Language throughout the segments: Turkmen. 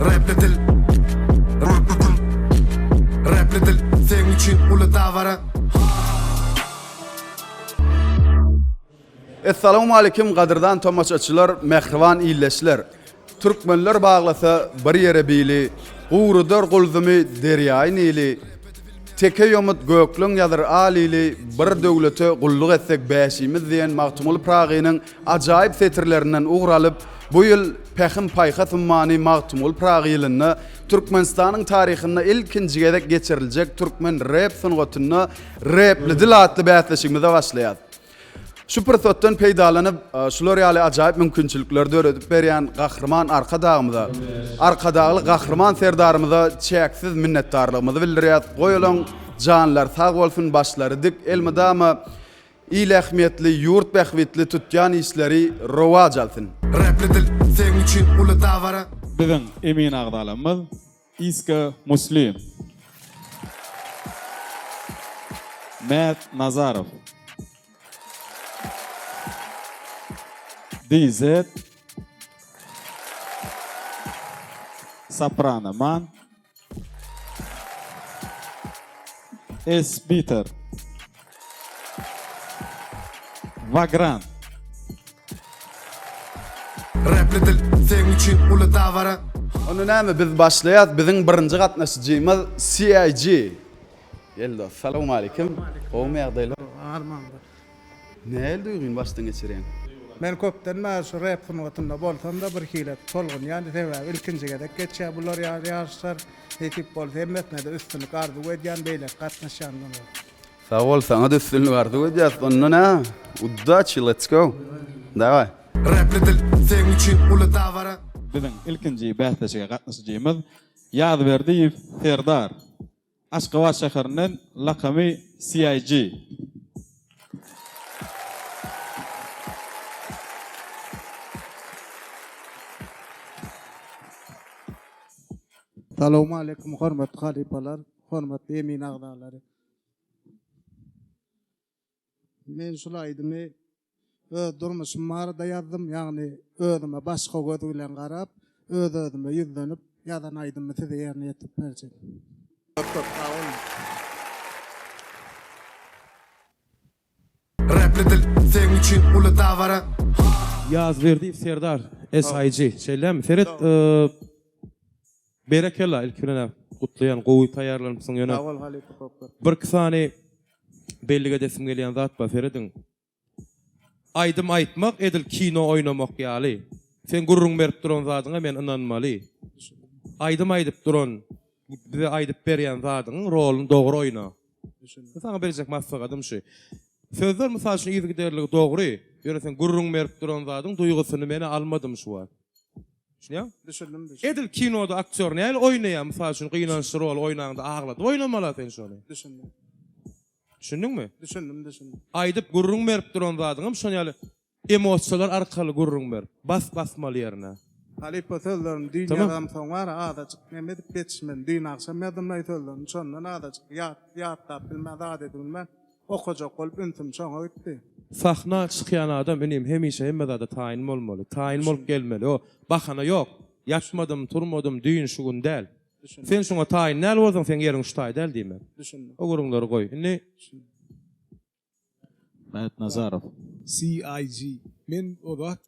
Rapli dil Rapli dil Seň üçin uly dabara. Essalawmaleýkim gadyrdan tomaşaçylar, mähriban ildeşler! Türkmenler baglasa bir ýere bili, Gurudar gulzumy derýaýy Nili. Teke ýomut gökleň ýazyr al ili, Bir döwlete gulluk etsek bäşimiz diýen Magtymguly Pyragynyň ajaýyp setirlerinden ugur alyp, bu ýyl Pähim-paýhas ummany Magtymguly Pyragy ýylynda Türkmenistanyň taryhynda ilkinji gezek geçiriljek türkmen rep sungatynda Repli dil atly bäsleşigimize başlaýarys. Şu pursatdan peýdalanyp, şular ýaly ajaýyp mümkinçilikleri döredip berýän Gahryman Arkadagymyza, Arkadagly Gahryman Serdarymyza çäksiz minnetdarlygymyzy bildirýäris. Goý olaň janlary sag bolsun, başlary dik, elmydama il ähmiýetli, ýurt bähbitli tutýan işleri rowaç alsyn. Repli dil seň üçin uly dabara. Biziň emin agzalarymyz Iska Muslim. Mät Nazarow. DZ. Soprano Man. S Bitter. Vagrant. Repli dil seň üçin uly dabara. Onda näme biz başlaýas biziň birinji gatnaşyjymyz CIG. Gel dost salowmalikim gowmy ýagdaýlar. Armandyr. Nähili duýgyny başdan geçirýäň? Men köpden bäri şu rep sungatynda bolsamda birhili tolgunýan sebäbi ilkinji gezek geçýär bular ýaly ýaryşlar nesip bolsa hemmesinede üstünlik arzuw edýän beýleki gatnaşýanlara. Sag bol saňada üstünlik arzuw edýäs onda nä udaçi let's go daway. Repli dil seň üçin uly dabara. Biziň ilkinji bäsleşige gatnaşyjymyz Ýazberdiýew Serdar. Aşgabat şäherinden lakamy CIG. Salowmaleýkum hormatly halypalar, hormatly emin agzalary. Men şul aýdymy öz durmuşym barada ýazdym, ýagny özüme başga göz bilen garap, öz-özüme ýüzlenip ýazan aýdymymy size ýerine ýetirip berjek. Köp köp sag boluň. Repli dil seň üçin uly dabara. Ýazberdiýew Serdar, SIG, şeýlemi? Seret, Berekella ilki bilen gutlaýan gowy taýýarlanypsyň ýöne Sag bol halypa köp köp. Birki sany bellik edesim gelýän zat bar serediň. Aýdym aýtmak edil kino oýnamak ýaly. Sen gürrüň berip duran zadyňa men ynanmaly. Aýdym aýdyp duran bize aýdyp berýän zadyňyň roluny dogry oýna. Saňa berjek maslahatym şu. Sözler mysal üçin yzygiderligi dogry, ýöne sen gürrüň berip duran zadyň duýgusyny menä almadym şu wagt. Düşünýäňmi? Düşündim, düşündim. Edil kinoda aktýor nähili oýnaýar, mysal üçin gynançly roly oýnaňda agladyp oýnamaly-a sen şony. Düşündim. Düşündiňmi? Düşündim, düşündim. Aýdyp gürrüň berip duran zadyňam şon ýaly emosiýalar arkaly gürrüň ber. Bas basmaly ýerine. Halypa sözlerini düýn Tamam. ýazamsoň bar azajyk neme edip ýetişmedim. Düýn agşam ýazdymlaý sözlerini şondan azajyk ýat ýatlap bilmän zat edibilmän Okajak bolup ünsüm şoňa gitdi. Sahna çykýan adam inim hemişe hemme zada taýyn bolmaly. Taýyn bolup gelmeli. O bahana ýok. Ýatmadym, turmadym, düýn, şu gün däl. Sen şuňa taýyn däl bolsaň, seň ýeriň şu taý däl diýmek. O gürrüňleri goý. Indi. Mät Nazarow. CIG. Men o zat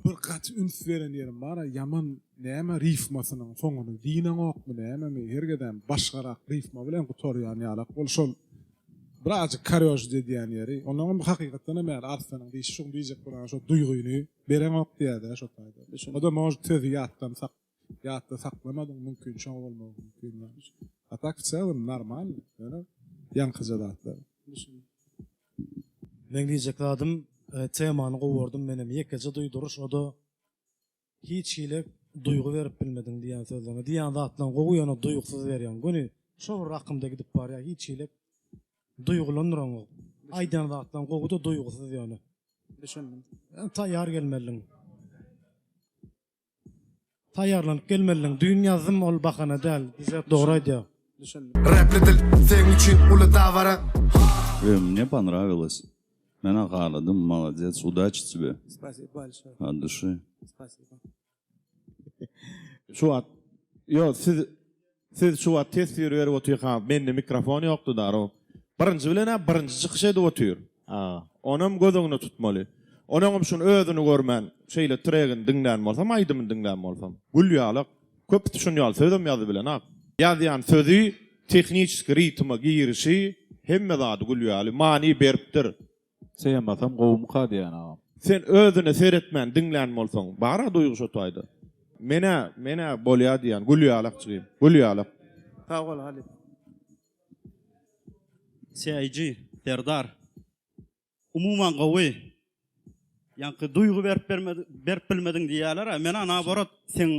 bir gaty üns beren ýerim bar-a, ýaman näme rifmasynyň soňuny diýneňokmy nämemi, her gezem başgarak rifma bilen gutarýan ýalak bol şol birazjyk korýožit edýän ýeri. Onnoňam hakykatdanam ýaly Arslanyň diýşi şuň diýjek bolany şo duýgyny bereňok diýýär-dä şo taýda. O-da может sözi ýatdan sak ýatda saklamadyň mümkin şoň bolmagy mümkin. A tak w celom normalny ýöne ýaňkyja zatlar. Meň diýjek zadym temany gowy gördüm menem ýekeje duýduryş oda hiç hili duýgy berip bilmediň diýýän sözleriňe diýýän zatlaň gowy ýöne duýgysyz berýäň göni şo bir akymda gidip barýa hiç hili duýgulandyraňok aýdýan zatlaň gowuda duýgysyz ýöne Düşündim. Taýýar gelmelidiň. Taýýarlanyp gelmelidiň. Düýn ýazdym ol bahana däl. Dizet dogry aýdýar. Düşündim. Repli dil seň üçin uly dabara. Ve mne ponravilось. Mena galadym molodec udaçi tebe Spasibo bolşoý. От duşi. Spasibo. Şu wagt ýok siz siz şu wagt teswir berip otyrkaňyz mende mikrofon ýokdy darow. Birinji bilen-ä birinji çykyş edip otyr. Onam göz öňünde tutmaly. Onuňam şuny özüni görmän şeýle tregini diňlän bolsam aýdymyny diňlän bolsam gül ýalak. Köpüsi şuny ýaly sözem ýazyp bilenak. Ýazýan sözi tehniçeski ritme girişi hemme zady gül ýaly many beripdir. Temasam gowumyka diýýän agam. Sen özüne seretmän diňlän bolsaň bara duýgy şo taýda. Menä menä bolýa diýýän gül ýalak jigim gül ýalak. Sag bol halypa. CIG, Serdar. Umuman gowy. Ýaňky duýgy berip bermedi berip bilmediň diýýäler-ä. Men-ä naborot seň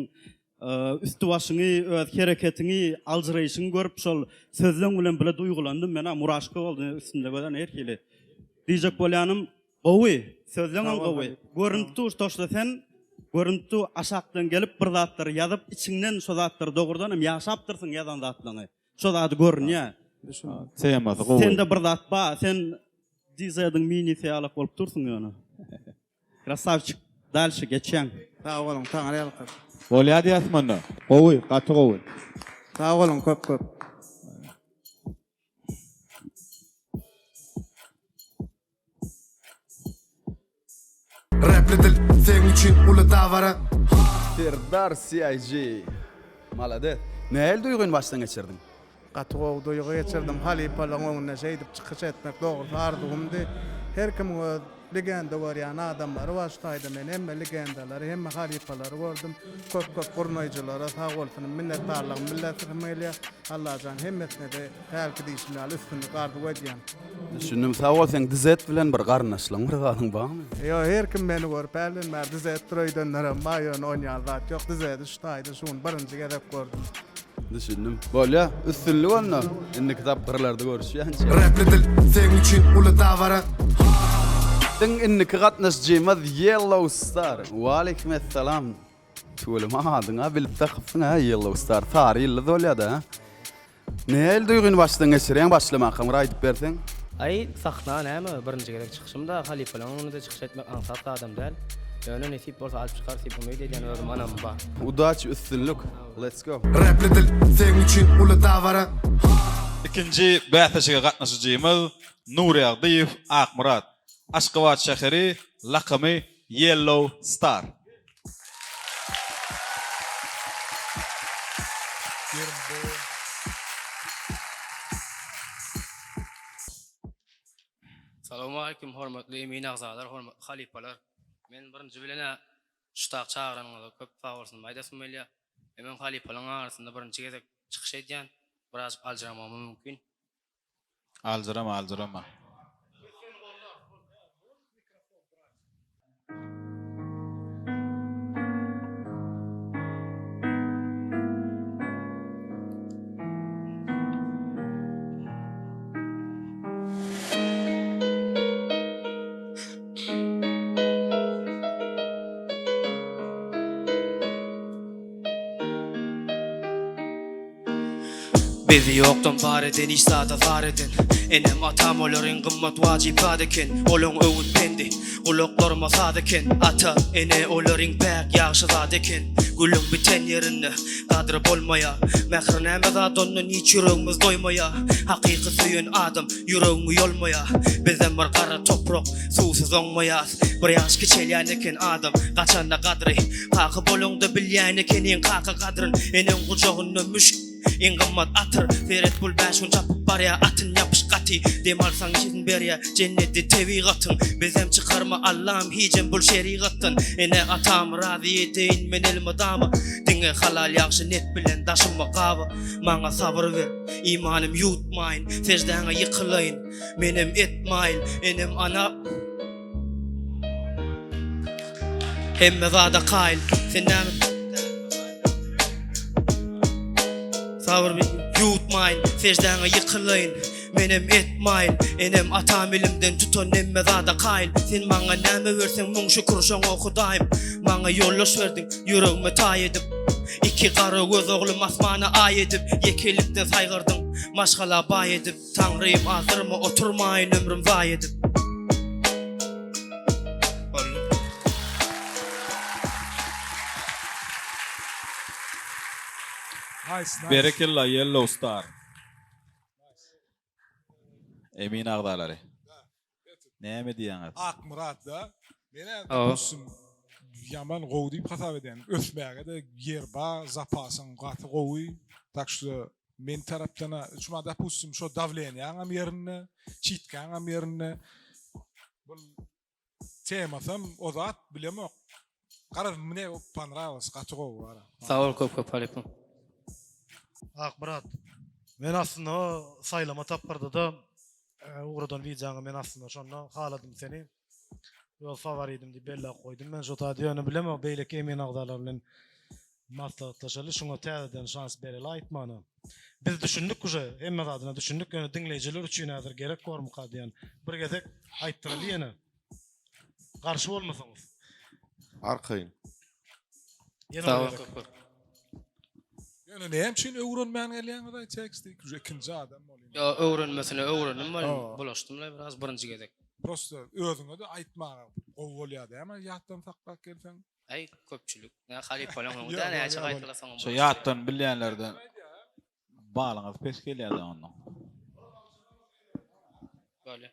üsti başyňy, öz hereketiňi, aljyraýşyňy görüp şol sözleň bilen bile duýgulandym. Men-ä muraşka boldy üstünde gören her hili. Diýjek bolýanym gowy, sözleňem gowy. Görünip dur toşla sen görünip dur aşakdan gelip bir zatlary ýazyp içiňden şo zatlary dogrudanam ýaşapdyrsyň ýazan zatlaňy. Şo zady görünýä. Temasy gowy. Sende bir zat bar. Sen DZ-iň minisi ýalak bolup dursuň ýöne. Krasawçik. Dalşi geçýäň. Sag boluň Taňry ýalkasyn. Bolýa diýäs munda. Gowy gaty gowy. Sag boluň köp köp. Rapli dil seň üçin uly dabara. Serdar CIG. Malades. Nähili duýgyny başdan geçirdiň? Gaty gowy duýgy geçirdim. Halypalaryň öňünde şeýdip çykyş etmek dogrusy arzuwymdy. Her kimiň öz legenda görýän adamlary bar şu taýda men hemme legendalary hemme halypalary gördüm. Köp köp gurnaýjylara sag bolsun minnetdarlygymy bildirsesim gelýär. Allajan hemmesinede hälki diýşim ýaly üstünlik arzuw edýän. Düşündim sag bol seň Dizet bilen bir garyndaşlygyň bir zadyň barmy? Ýok her kim meni görüp hälden bäri Dizetdir öýdenlerem bar ýöne onýaly zat ýok Dizedi şu taýda şu gün birinji gezek gördüm. Düşündim. Bolýa. Üstünlik onda. Indiki tapgyrlarda görüşýänçä. Rapli dil seň üçin uly dabara. Biziň indiki gatnaşyjymyz Yellow Star. Waleýkim essalam. Tüweleme adyňa bilip dakypsyň hä Yellow Star. Sary ýyldyz bolýada hä. Nähili duýgyny başdan geçirýäň başlamakaň bir aýdyp berseň. Aý sahna näme birinji gezek çykyşymda halypalaň öňünde çykyş etmek aňsat zadam däl. Ýöne nesip bolsa alyp çykarys diýip umyt edýän özüm ynamym bar. Udaçi üstünlik let's go. Rapli dil seň üçin uly dabara. Ikinji bäsleşige gatnaşyjymyz Nurýagdyýew Akmyrat, Aşgabat şäheri, lakamy Yellow Star. Salowmaleýkim hormatly emin agzalar hormatly halypalar. Men birinji bilenä şu tak çagyranyňyza köp sag bolsun aýdasym gelýär. Menem halypalaryň arasynda birinji gezek çykyş edýän. Birazjyk aljyramagym mümkin. Aljyrama aljyrama. Bizi ýokdan bar eden hiç zada zar eden Enem atam olar iň gymmat wajyp zat eken Olaň öwüt pendi gulaklaryma saz eken Ata ene olar iň päk ýagşy zat eken Gülüň biten ýerinde gadry bolmaýa Mähir näme zat ondan hiç ýüregimiz doýmaýa Hakyky söýen adam ýüregiňi ýolmaýa Bizem bir gara toprak suwsuz oňmaýas Bir ýaş kiçelýän eken adam gaçanda gadry Kaka bolaňda bilýän ekeniň kaka gadryn Eneň gujagynda müşk iň gymmat atyr Seret bul bäş gün çapyp barýa atyn ýapyş gaty Dem alsaň içisin berýä jennedi tebigatyň Bizem çykarma Allam hijem bul şerigatdan Ene atamy razy edeýin men elmydama Diňe halal ýagşy net bilen daşyma gaba Maňa sabyr ber imanym ýuwtmaýyn Seždäňe ýykylaýyn Menem et maýyl enem ana Hemme zada kaýyl Sen näme Sabyr ýuwutmaýyn Seždäňe ýykylaýyn Menem et maýyl Enem atam elimden tutan hemme zada kaýyl Sen maňa näme berseň müň şükür şoňa Hudaýym Maňa ýoldaş berdiň ýüregime taý edip Iki gara göz oglum asmana aý edip Ýekelikden saýgardyň maşgala baý edip Taňrym azdyrma oturmaýyn ömrüm zaý edip. Boldy. Nice, nice. Berekella Yellow Star. Emin agzalary. Näme diýýäňiz? Akmyrat da. Men-ä dogrusu ýaman gowy diýip hasap edýän. Ösmäge-de ýer bar, zapasyň gaty gowy. Tak şo men tarapdan-a şuma dopustim şo dawleniýaňam ýerinde, çitkaňam ýerinde. Bul temasam o zat bilemok. Garaz mne ponrawilось gaty gowy bara. Sag bol köp köp halypa. Akmyrat, men aslynda saýlama tapgyrda-da ugradan wideoňy men aslynda şonda haladym seni. Öz faworidim diýip belläp goýdum men şo taýda ýöne bilemok beýleki emin agzalar bilen maslahatlaşaly şuňa täzeden şans bereli aýtmana. Biz düşündik uje hemme zadyna düşündik ýöne diňleýjiler üçin häzir gerek bormyka diýen bir gezek aýtdyraly ýene. Garşy bolmasaňyz. Arkaýyn. Ýene bir gezek. Ýöne näme üçin öwrenmän gelýäňiz-aý teksti? Uje ikinji adam bolýan. Ýo öwrenmesine öwrendim welin bulaşdym-la biraz birinji gezek. Prosta özüňe-de aýtmaga gowy bolýar dämi ýatdan saklap gelseň? Aý köpçülik nä halypalaň öňünde näçe gaýtalasaňam Şo ýatdan bilýänlerden balyňyz pes gelýär-dä onda. Bolýa.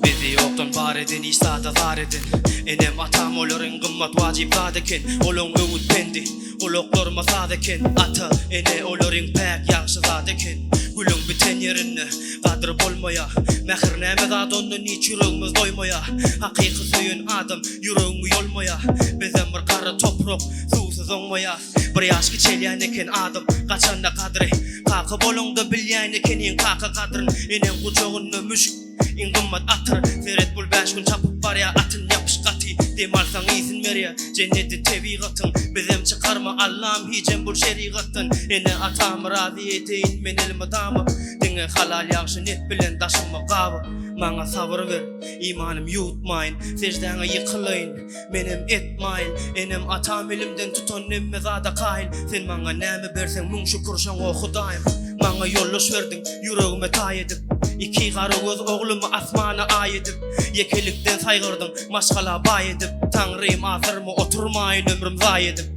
Bizi ýokdan bar eden hiç zada zar eden Enem atam olar iň gymmat wajyp zat eken Olaň öwüt pendi gulaklaryma saz eken Ata ene olar iň päk ýagşy zat eken Gülüň biten ýerinde gadyr bolmaýa Mähir näme zat ondan hiç ýüregimiz doýmaýa Hakyky söýen adam ýüregiňi ýolmaýa Bizem bir gara toprak suwsuz oňmaýas Bir ýaş kiçelýän eken adam gaçanda gadry Kaka bolaňda bilýän ekeniň kaka gadryn Eneň gujagynda müşk iň gymmat atyr Seret bul bäş gün çapyp barýa atyn ýapyş gaty Dem alsaň ysyn berýä jenneti tebigatyň Bizem çykarma Allam hijem bul şerigatdan Ene atamy razy edeýin men elmydama Diňe halal ýagşy net bilen daşyma gaba Maňa sabyr ber imanym ýuwutmaýyn Seždäňe ýykylaýyn Menem et maýyl, enem atam elimden tutan hemme zada kaýyl Sen maňa näme berseň müň şükür şoňa Hudaýym Maňa ýoldaş berdiň ýüregime taý edip Iki gara göz oglumy asmana aý edip Ýekelikden saýgardyň maşgala baý edip Taňrym asyrmy oturmaýyn ömrüm zaý edip.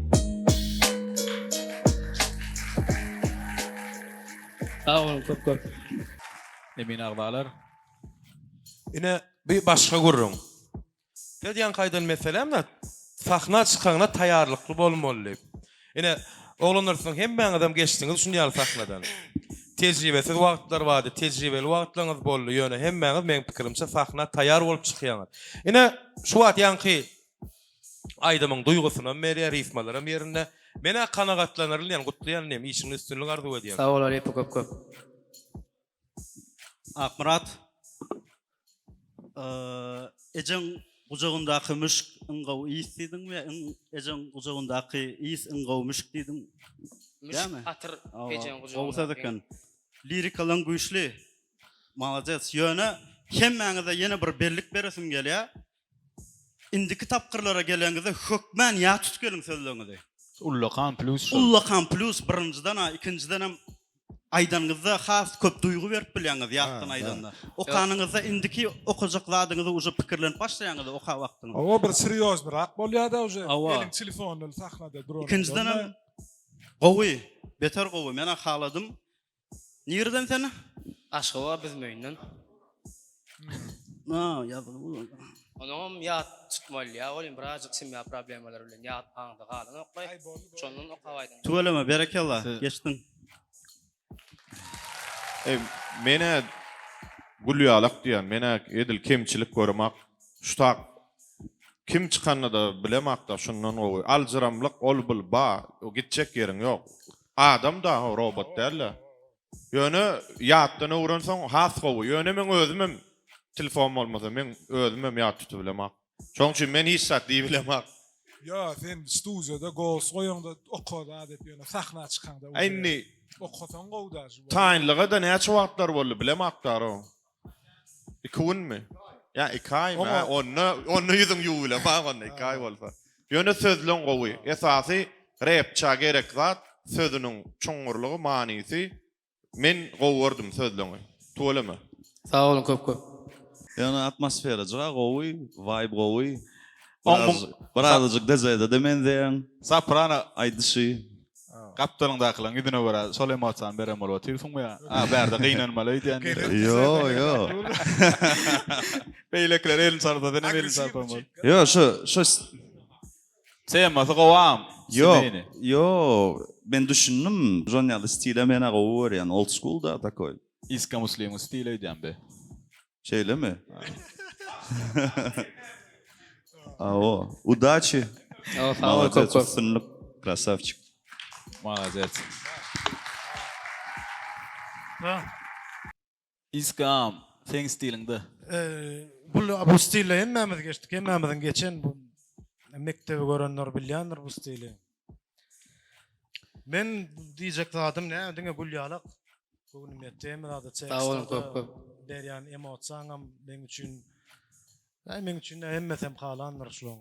Sag boluň köp köp. Emin agzalar. Ine bi başga gürrüň. Siz ýaňky aýdan meseläm-de, sahna çykaňda taýýarlykly bolmaly diýip. Ine, oglanlar siziň hemmäňizem geçdiňiz şuny ýaly sahnadan. Tejribesiz wagtlar bardy, tejribeli wagtlaryňyz boldy, ýöne hemmäňiz meň pikirimçe sahna taýýar bolup çykýaňyz. Ine, şu wagt ýaňky aýdymyň duýgusynam berýär, rifmalaram ýerinde. Men-ä kanagatlanarly diýen, gutlaýan inim, işiňde üstünlik arzuw edýän. Sag bol halypa köp köp. Akmyrat, ejeň gujagyndaky müşk iň gowy ys diýdiňmi ýa iň ejeň gujagyndaky ys iň gowy müşk diýdiň? Müşk atyr ejeň gujagyndaky. Gowy söz eken. Lirikalaň güýçli. Malades. Ýöne hemmäňize ýene bir bellik beresim gelýär. Indiki tapgyrlara geleňizde hökmän ýat tutup geliň sözleriňizi. Ullakan plýus şol. Ullakan plýus birinjiden-a, ikinjidenem aýdanyňyzda has köp duýgy berip bilýäňiz ýatdan aýdanda. Okanyňyzda indiki okajak zadyňyzy uje pikirlenip başlaýaňyz oka wagtyňyz. Hawa bir serýoznyrak bolýada uje Hawa. eliň telefonly sahnada duranyňda. Ikinjidenem gowy, beter gowy menä haladym. Nireden sen? Aşgabat Büzmeýinden. Ha, ýazgyly. Onuňam ýat tutmaly ýa welin birazjyk semýa problemalary bilen ýat aňda galanokly. Şondan okap aýdym. Tüweleme berekella geçdiň. Eý menä gül ýalak diýýän menä edil kemçilik göremak şu tak kim çykanyny-da bilemakda şundan gowy aljyramlyk ol bul ba gitjek ýeriň ýok adam da robot dälde ýöne ýatdan öwrenseň has gowy ýöne meň özümem telefon bolmasa meň özümem ýat tutubilemak şoň üçin men hiç zat diýibilemak. Ýa sen studiýada gols goýaňda oka zat et ýöne sahna çykaňda Aý indi okasaň gowy daže. Taýynlyga-da näçe wagtlar boldy bilemak daro. Iki günmi? Ýa iki aýmy hä? Onda onda ýüzüň ýuwubilemok onda iki aý bolsa. Ýöne sözleň gowy. Esasy repça gerek zat sözüniň çuňňurlygy, manysy. Men gowy gördüm sözleňi. Tüweleme. Sag boluň köp köp. Ýöne atmosferajyga gowy, vibe gowy. Biraz birazajyk DJ-de-de menzeýäň. Soprano aýdyşy. Gapdalyňdakylaryň ýüzüne görä şol emosiýany beren bolup otyrsyňmy ýa? A bärde gynanmaly öýdýän. Ýo, ýo. Beýlekiler elini çalsa senem elini çalsaň bol. Ýo, şu şu Temasy gowam. Ýok, ýok. Men düşündim. Şon ýaly stile menä gowy görýän. Old school da takoý. Iska Muslimiň stili öýdýän be. Şeýlemi? Awo. Udaçi. Malades üstünlik. Krasavçik. Malades. Iskam seň stiliňde. Bu bu stilde hemmämiz geçdik. Hemmämiziň geçen bu mekdebi görenler bilýändir bu stili. Men diýjek zadym näme diňe gül ýalak. Göwnüm ýetdi hemme zada Sag boluň köp köp. Berýän emosiýaňam meň üçin Äý meň üçin dä hemmesem halandyr şulaň.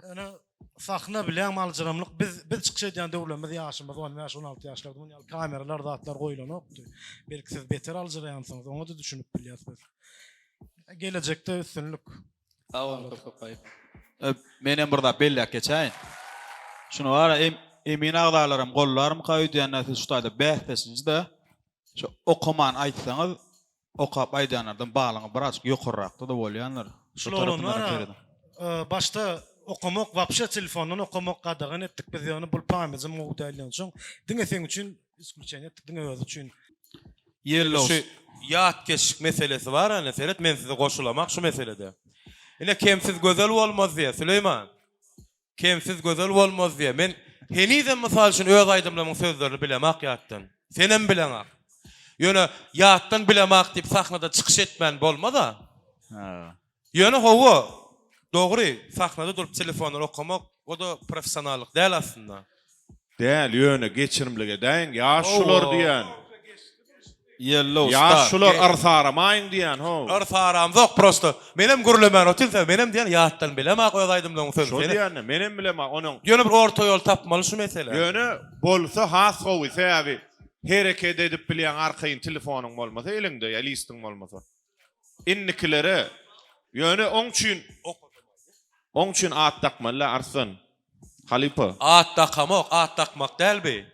Ýöne sahna bilýäňmi aljyramlyk biz biz çykyş edýän döwürlerimiz ýaşymyz 15 16 ýaşlarda muny ýaly kameralar zatlar goýlanokdy. Belki siz beter aljyraýansyňyz oňa-da düşünip bilýäs biz. Gelejekde üstünlik. Sag boluň köp köp gaýyp. Menem bir zat belläp geçäýin. Şuny bara emin agzalaram gollarmyka öýdýän-dä siz şu taýda bäsdeşinji-de şu okaman aýtsaňyz Okap aýdýanlardan balyňyz birazjyk ýokarrakda-da bolýandyr. Şu Şul tarapyndanam oglanlar serediň. başda okamak wapşe telefondan okamak gadagan etdik biz ýöne bul pamyjym gowy däl diýensoň diňe seň üçin isklýuçeniýe etdik diňe özi üçin. Yellow. Şu ýatkeşlik meselesi bar ine seret men size goşulamak şu meselede. Ine kemsiz gözel bolmaz diýýär Süleýman. Kemsiz gözel bolmaz diýýär. Men henizem mysal üçin öz aýdymlarymyň sözlerini bilemak ýatdan. Senem bileňak. Ýöne ýatdan bilemak diýip sahnada çykyş etmän bolmaz-a. Ýöne hawa, dogry, sahnada durup telefondan okamak o-da professionallyk däl aslynda. Däl ýöne geçirimlik edäýiň ýaş şular diýän. Yellow Ýaş star. şular yrsaramaýyň diýän how. Yrsaramzok prosto. Menem gürlemän otyryn sebäbi menem diýän ýatdan bilemak öz aýdymlaryň sözüni. Şo diýende menem bilemak onuň. Ýöne bir orta ýol tapmaly şu meselä. Ýöne bolsa has gowy sebäbi hereket edip bilýäň arkaýyn telefonyň bolmasa eliňde ýa listiň bolmasa. Indikilere ýöne oň üçin oň üçin at dakmaly Arslan. Halypa. At dakamok, at dakmak däl bi.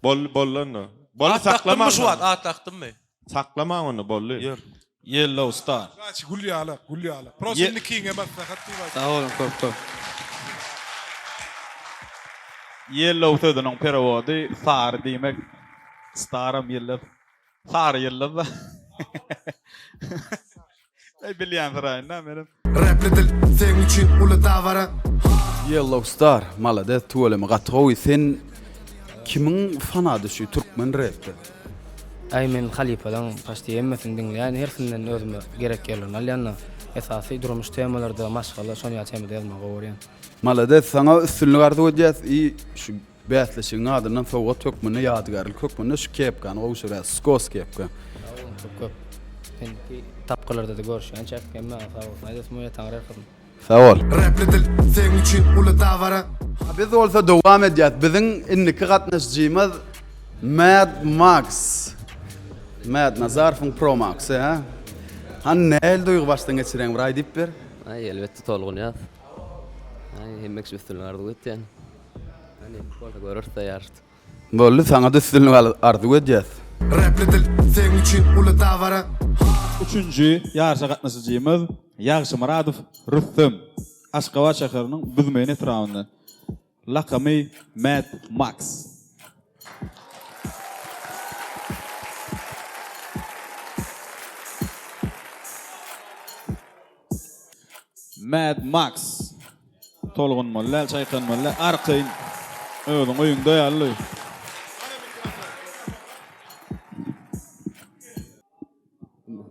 Boldy boldy onda. Boldy At dakdymmy saklamaň şu wagt at dakdymmy? Saklamaň onda boldy. Ýör. Yellow star. Gaç gül ýalak gül ýalak. Prosta nikiňe maslahat diýip aýtdym. Sag boluň köp köp. Yellow sözüniň perewody sary diýmek. Staram ýyldyz. Sary ýyldyz. Eý bilýän syraýyn-da menem. Repli dil seň üçin uly dabara. Yellow star malades tüweleme gaty gowy sen kimiň fanady şu türkmen repde. Aý men halypalaň paçti hemmesini diňleýän hersinden özüme gerek ýerlerini alýanda esasy durmuş temalarda maşgala şon ýaly temada ýazmagy gowy görýän. Malades saňa üstünlik arzuw edýäs i şu Bäsleşigiň adyndan sowgat hökmünde, ýadygärlik hökmünde şu kepkany gowşurýas. Skos kepka. Sag boluň köp köp. Indiki tapgyrlarda-da görüşýänçäk hemmäňe sag bolsun aýdasym gelýär Taňry ýalkasyn. Sag bol. Repli dil seň üçin uly dabara. Biz bolsa dowam edýäs. Biziň indiki gatnaşyjymyz Mad Max. Mad Nazarowyň Pro Maxy, hä? Hany nähili duýgy başdan geçirýäň bir aýdyp ber. Aý elbetde tolgunýas. Aý hemme kişi üstünlik arzuw etýän. Nesip bolsa göreris-dä ýaryşda. Boldy saňada üstünlik arzuw edýäs. Repli dil seň üçin uly dabara. Üçünji ýaryşa gatnaşyjymyz Ýagşymyradow Rüstem, Aşgabat şäheriniň Büzmeýin etrabyndan. Lakamy Mad Max. Mad Max tolgunmaly däl çaýkanmaly däl arkaýyn özüň öýüňde ýaly.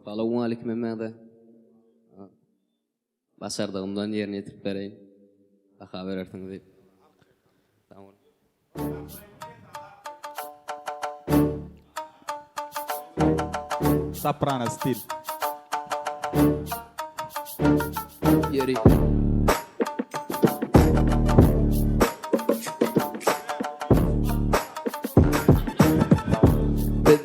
Salowmaleýkim hemmäňize. Başardygymdan ýerine ýetirip bereýin. Baha berersiňiz diýip. Sag boluň. Soprano stil. Ýeri. Biz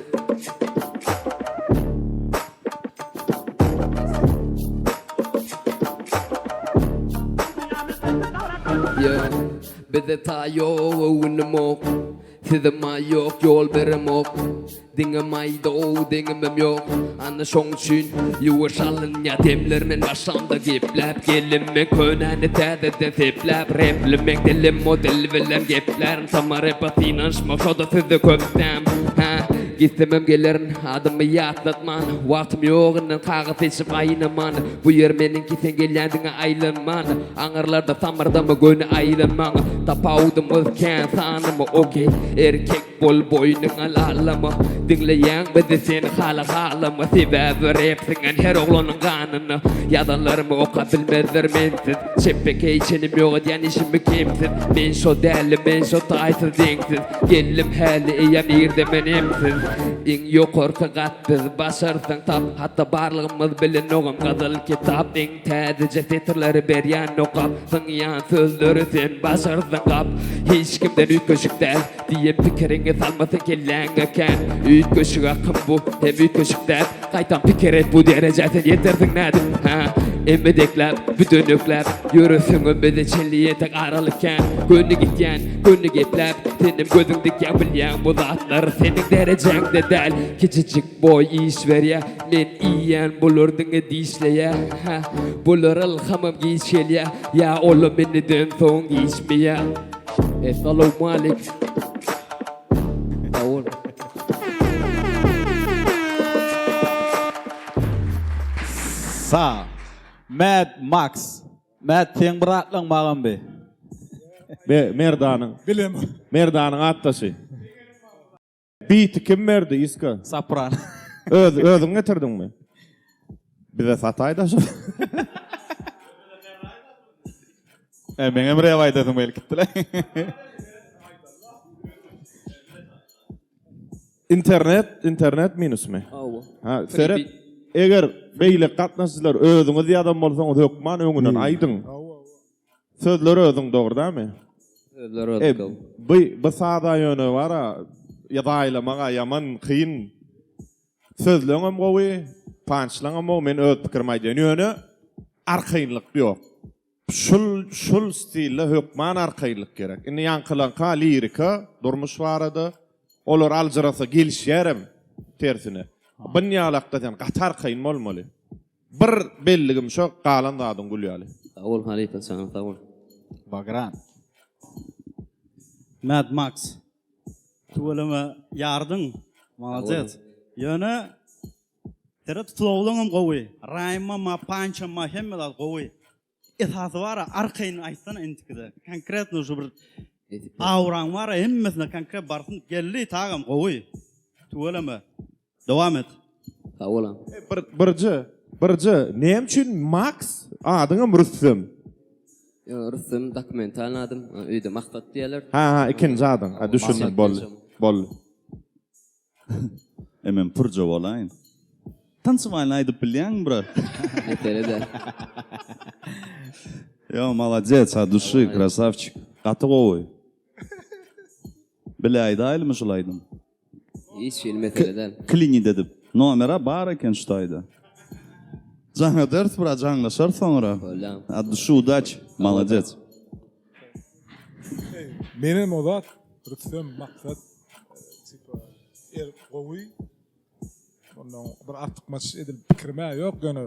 Ýa, bize taý ýok, öwünimok. Size maý ýok, ýol beremok. Diňe maýda-ow, deňimem ýok. Ana şoň üçin ýuwaş alynýa demler. Men başlamda gepläp, gelim men könäni täzeden sepläp. Repli meň dilim, o dil bilen geplärin. Sama repe synanyşmak, şo-da sizde köp däm. Hä, gitsemem gelerin, adymy ýatlatman. Wagtym ýok inden kagyz seçip aýnaman. Bu ýer meniňki, sen gelýän diňe aýlanman. Aňyrlarda samyrdama göni aýlanmaň. Tapawudymyz kän sanymy okey. Erkek bol boýnuňa lallama. Diňleýäň bizi sen hala halama. Sebäbi rep siňen her oglanyň ganyna. Ýazanlarymy okap bilmezler mensiz. Çepbekeý çenim ýok edýän işimi kemsiz. Men şo däli men şo taýsyz deňsiz. Geldim häli eýýäm irde men emsiz. Iň ýokarky gat biz başarsaň tap. Hatda barlygymyz bilenogam gyzyl kitap. Iň Täzeje setirleri berýän okap Zyňýan sözleri sen başarsaň gap Hiç kimden üýtgeşik däl Diýen pikiriňi salma sen kelläňe kän Üýtgeşik akym bu hem üýtgeşik däp Gaýtam pikir et bu derejä sen ýetersiň nädip Hä emedekläp büdenekläp Ýöreseňem bize çenli ýetek aralyk kän Göni gitýän göni gepläp Senem gözüň dikýäň bilýäň bu zatlar Seniň derejäňde däl Kiçijik boý iş berýä Men iýýän bular diňe dişleýä Hä bular ylhamam giç gelýä Ýa olam indiden soň giçmeýä Essalawmalik Sag bol. Sag. Mad Max. Mad seň bir atlaň magam bi. Merdanyň. Bilemok. Merdanyň atdaşy. Biti kim berdi Iska? Sopran. Öz özüň getirdiňmi? Bize sataýda şu. E, meňem rep aýdasym gelip gitdi-le. Internet, internet minusmy? Hawa. Ha, seret. Eger beýle gatnaşyjylar özüňiz ýazan bolsaňyz hökman öňünden aýdyň. Sözler özüň dogry dämi? Sözler özüňki. E, by by sada ýöne bara zaýlamaga ýaman kyn. Sözleňem gowy, pançlaňam gowy, men öz pikirimi aýdýan. Ýöne arkaýynlyk ýok. Şul şul stilde hökman arkaýynlyk gerek. Indi ýaňkylaňka lirika, durmuş barada, olar aljyrasa gelişýärem tersine. Byn ýalakda sen gaty arkaýyn bolmaly. Bir belligim şo galan zadyň gül ýaly. Sag bol halypa janyň sag bol. Bagran. Mad Max. Tüweleme ýardyň. Malades. Ýöne seret flowlaňam gowy. Raýmama, pançama hemme zat gowy. Esasy bara arkaýyn aýtsana intikide. Konkretno şu bir auraň bara hemmesine konkret barsyn. Geldi tagam gowy. Tüweleme. Dowam et. Sag bol agam. Bir birje birje näme üçin Max adyňam Rüstem. Ýok Rüstem dokumental adym. Öýde Maksat diýerler. Ha ha ikinji adyň. Ha düşündim boldy. Boldy. E men pürje bolaýyn. Tançywaýny aýdyp bilýäňmi brat? Mesele däl. Ýo malades от duşy krasawçik. Gaty gowy. Bile aýdaýlymy şul aýdym? Hiç hili mesele däl. Klinit edip. Nomera bar eken şu taýda. Jaň ederis brat jaňlaşarys soňra. Bolýa. От duşy udaç. Malades. Menem o zat Rüstem Maksat tipa er gowy ondan bir artykmaç edil pikirim-ä ýok ýöne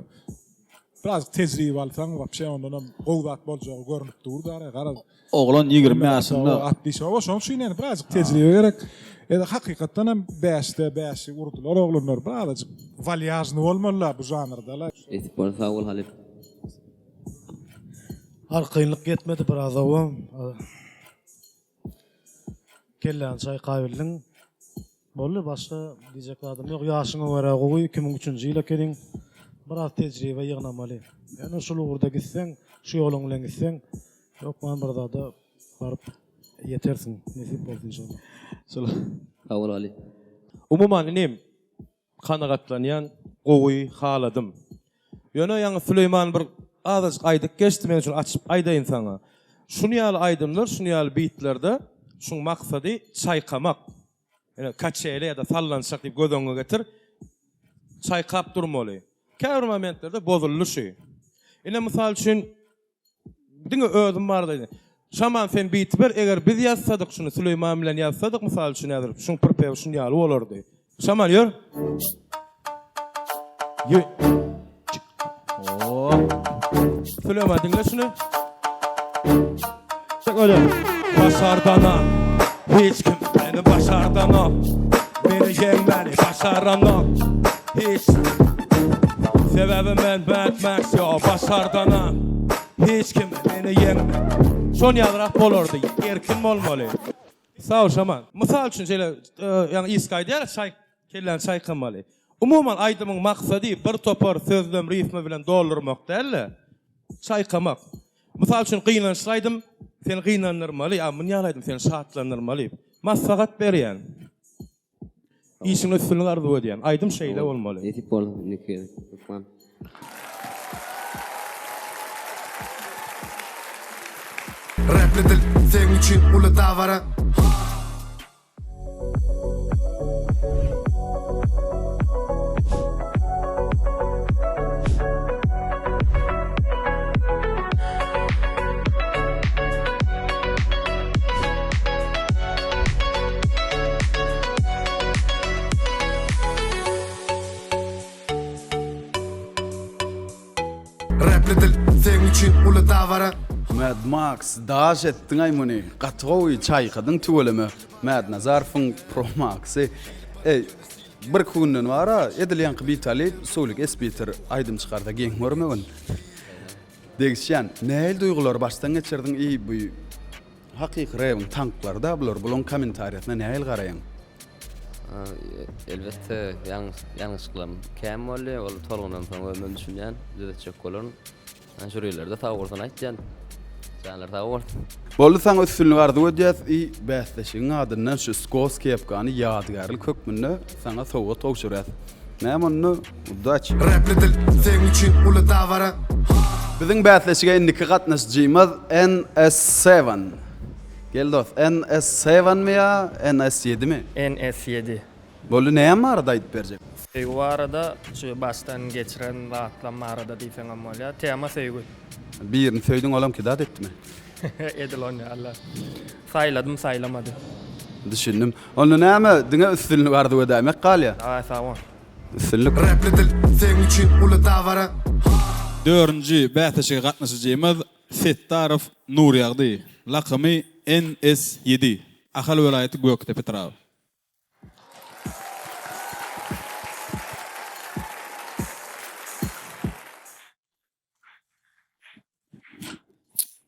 birazjyk tejribe alsaň wapşe ondanam gowy zat boljagy görnüp dur dara garaz Oglan 20 ýaşynda. At diýşe oba şonuň üçin ýani birazjyk tejribe gerek. Ede hakykatdan hem bäşde bäşi urdular oglanlar birazajyk walýažny bolmalyla bu žanrda-la. Nesip bolsa sag bol halypa. Arkaýynlyk ýetmedi biraz oba. Kelläni çaýkabildiň. Boldy başga diýjek zadym ýok. Ýaşyňa görä gowy 2003-nji ýyl ekeniň. Biraz tejribe ýygnamaly. Ýöne şul ugurda gitseň, şu ýoluň bilen gitseň, hökman bir zada baryp ýetersiň. Nesip bolsun inşallah. Sag bol Aly. Umuman inim, Kanagatlanýan, gowy, haladym. Ýöne ýaňy Süleýman bir azajyk aýdyp geçdi men şuny açyp aýdaýyn saňa. Şuny ýaly aýdymlar şuny ýaly bitlerde şuň maksady çaýkamak. Ýöne kaçele ýa-da sallançak diýip göz öňüňe getir. Çaýkap durmaly. Käbir momentlerde bozuldy şu. Ine mysal üçin Diňe özüm barada aýdaýyn. Şaman sen biti ber, eger biz ýazsadyk şuny Süleýman bilen ýazsadyk mysal üçin häzir şuň pripewi şun ýaly bolardy. Şaman ýör. Ýö. Süleýman diňle şuny. Başardanok hiç kim meni başardanok Meni ýeňmäni başaranok hiç Sebäbi men Mad Max ýo başardanok hiç kim meni ýeňme Şon ýalyrak bolardy erkin bolmaly Sag bol Şaman. Mysal üçin şeýle ýaňy Iska aýdýar çaý kelläni çaýkamaly. Umuman aýdymyň maksady bir topar sözlem rifma bilen doldurmak däl-de çaýkamak. Mysal üçin gynançly aýdym seni gynandyrmaly, a muny ýaly aýdym seni şatlandyrmaly. Maslahat berýän. Işiňde üstünlik arzuw edýän. Aýdym şeýle bolmaly. Nesip bolsa indiki gezek hökman. Rapli dil seň üçin uly dabara. Rapli dil seň üçin uly dabara. Mad Max daş etdiňaý muny gaty gowy çaýkadyň tüweleme Mädnazarowyň Pro Maxy eý birki günden bara edil ýaňky Bitaly Sulik Espiter aýdym çykarsa geň görmegin degişýän nähili duýgulary başdan geçirdiň i bu hakyky rebiň tanklary-da bular bulaň kommentariýasyna nähili garaýaň. Elbetde ýalňyşlyklarym kän boldy. Ol tolgunansoň özümem düşünýän, düzetjek bolaryn. Žürilerde sag bolsun aýtýan. Janlary sag bolsun. Boldy saňa üstünlik arzuw edýäs i bäsleşigiň adyndan şu skos kepkany ýadygärlik hökmünde saňa sowgat gowşurýas. Näme onda udaçi. Repli dil seň üçin uly dabara. Biziň bäsleşige indiki gatnaşyjymyz NS Seven. Gel dost, NS Sevenmi ýa NS ýedimi? NS ýedi. Boldy näme barada aýdyp berjek? Söýgi barada şu başdan geçiren zatlam barada diýseňem bolýar. Tema söýgi. Birini söýdüň olam kidat etdimi? Edil on ýaly. Saýladym saýlamady. Düşündim. Onda näme diňe üstünlik arzuw edäýmek galýar. Daway sag bol. Üstünlik. Repli dil seň üçin uly dabara. Dördünji bäsleşige gatnaşyjymyz Setdarow Nurýagdy, lakamy NS ýedi, Ahal welaýaty Gökdepe etraby.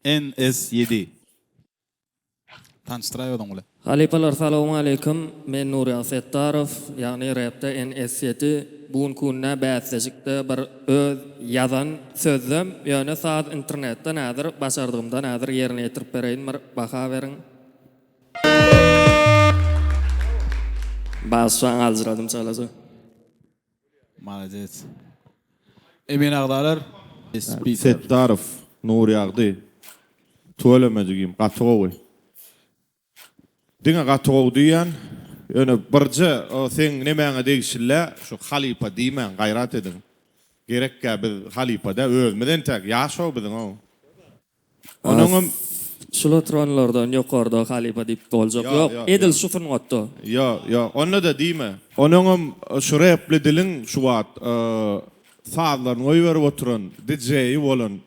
NS ýedi. Tanyşdyraý özüň bilen. Halypalar salowmaleýkim men Nurýagdy Setdarow ýagny repde NS ýedi bu günki günde bäsleşikde bir öz ýazan sözlem ýöne saz internetden häzir başardygymdan häzir ýerine ýetirip bereýin bir baha beriň. Bagyşlaň aljyradym çalaja. Malades. Emin agzalar. Setdarow Nurýagdy tüweleme jigim gaty gowy. Diňe gaty gowy diýýän. Ýöne birje o seň nemäňe degişilä şu halypa diýmäň gaýrat ediň. Gerekgä biz halypa dä özümiz entäk ýaş-ow biziň-ow. Onuňam. Şul oturanlardan ýokarda halypa diýip boljak ýok. Edil şu sungatda. Ýok, ýok. Onda-da diýme. Onuňam şu repli diliň şu wagt sazlaryny goýberip oturan DJ-i bolan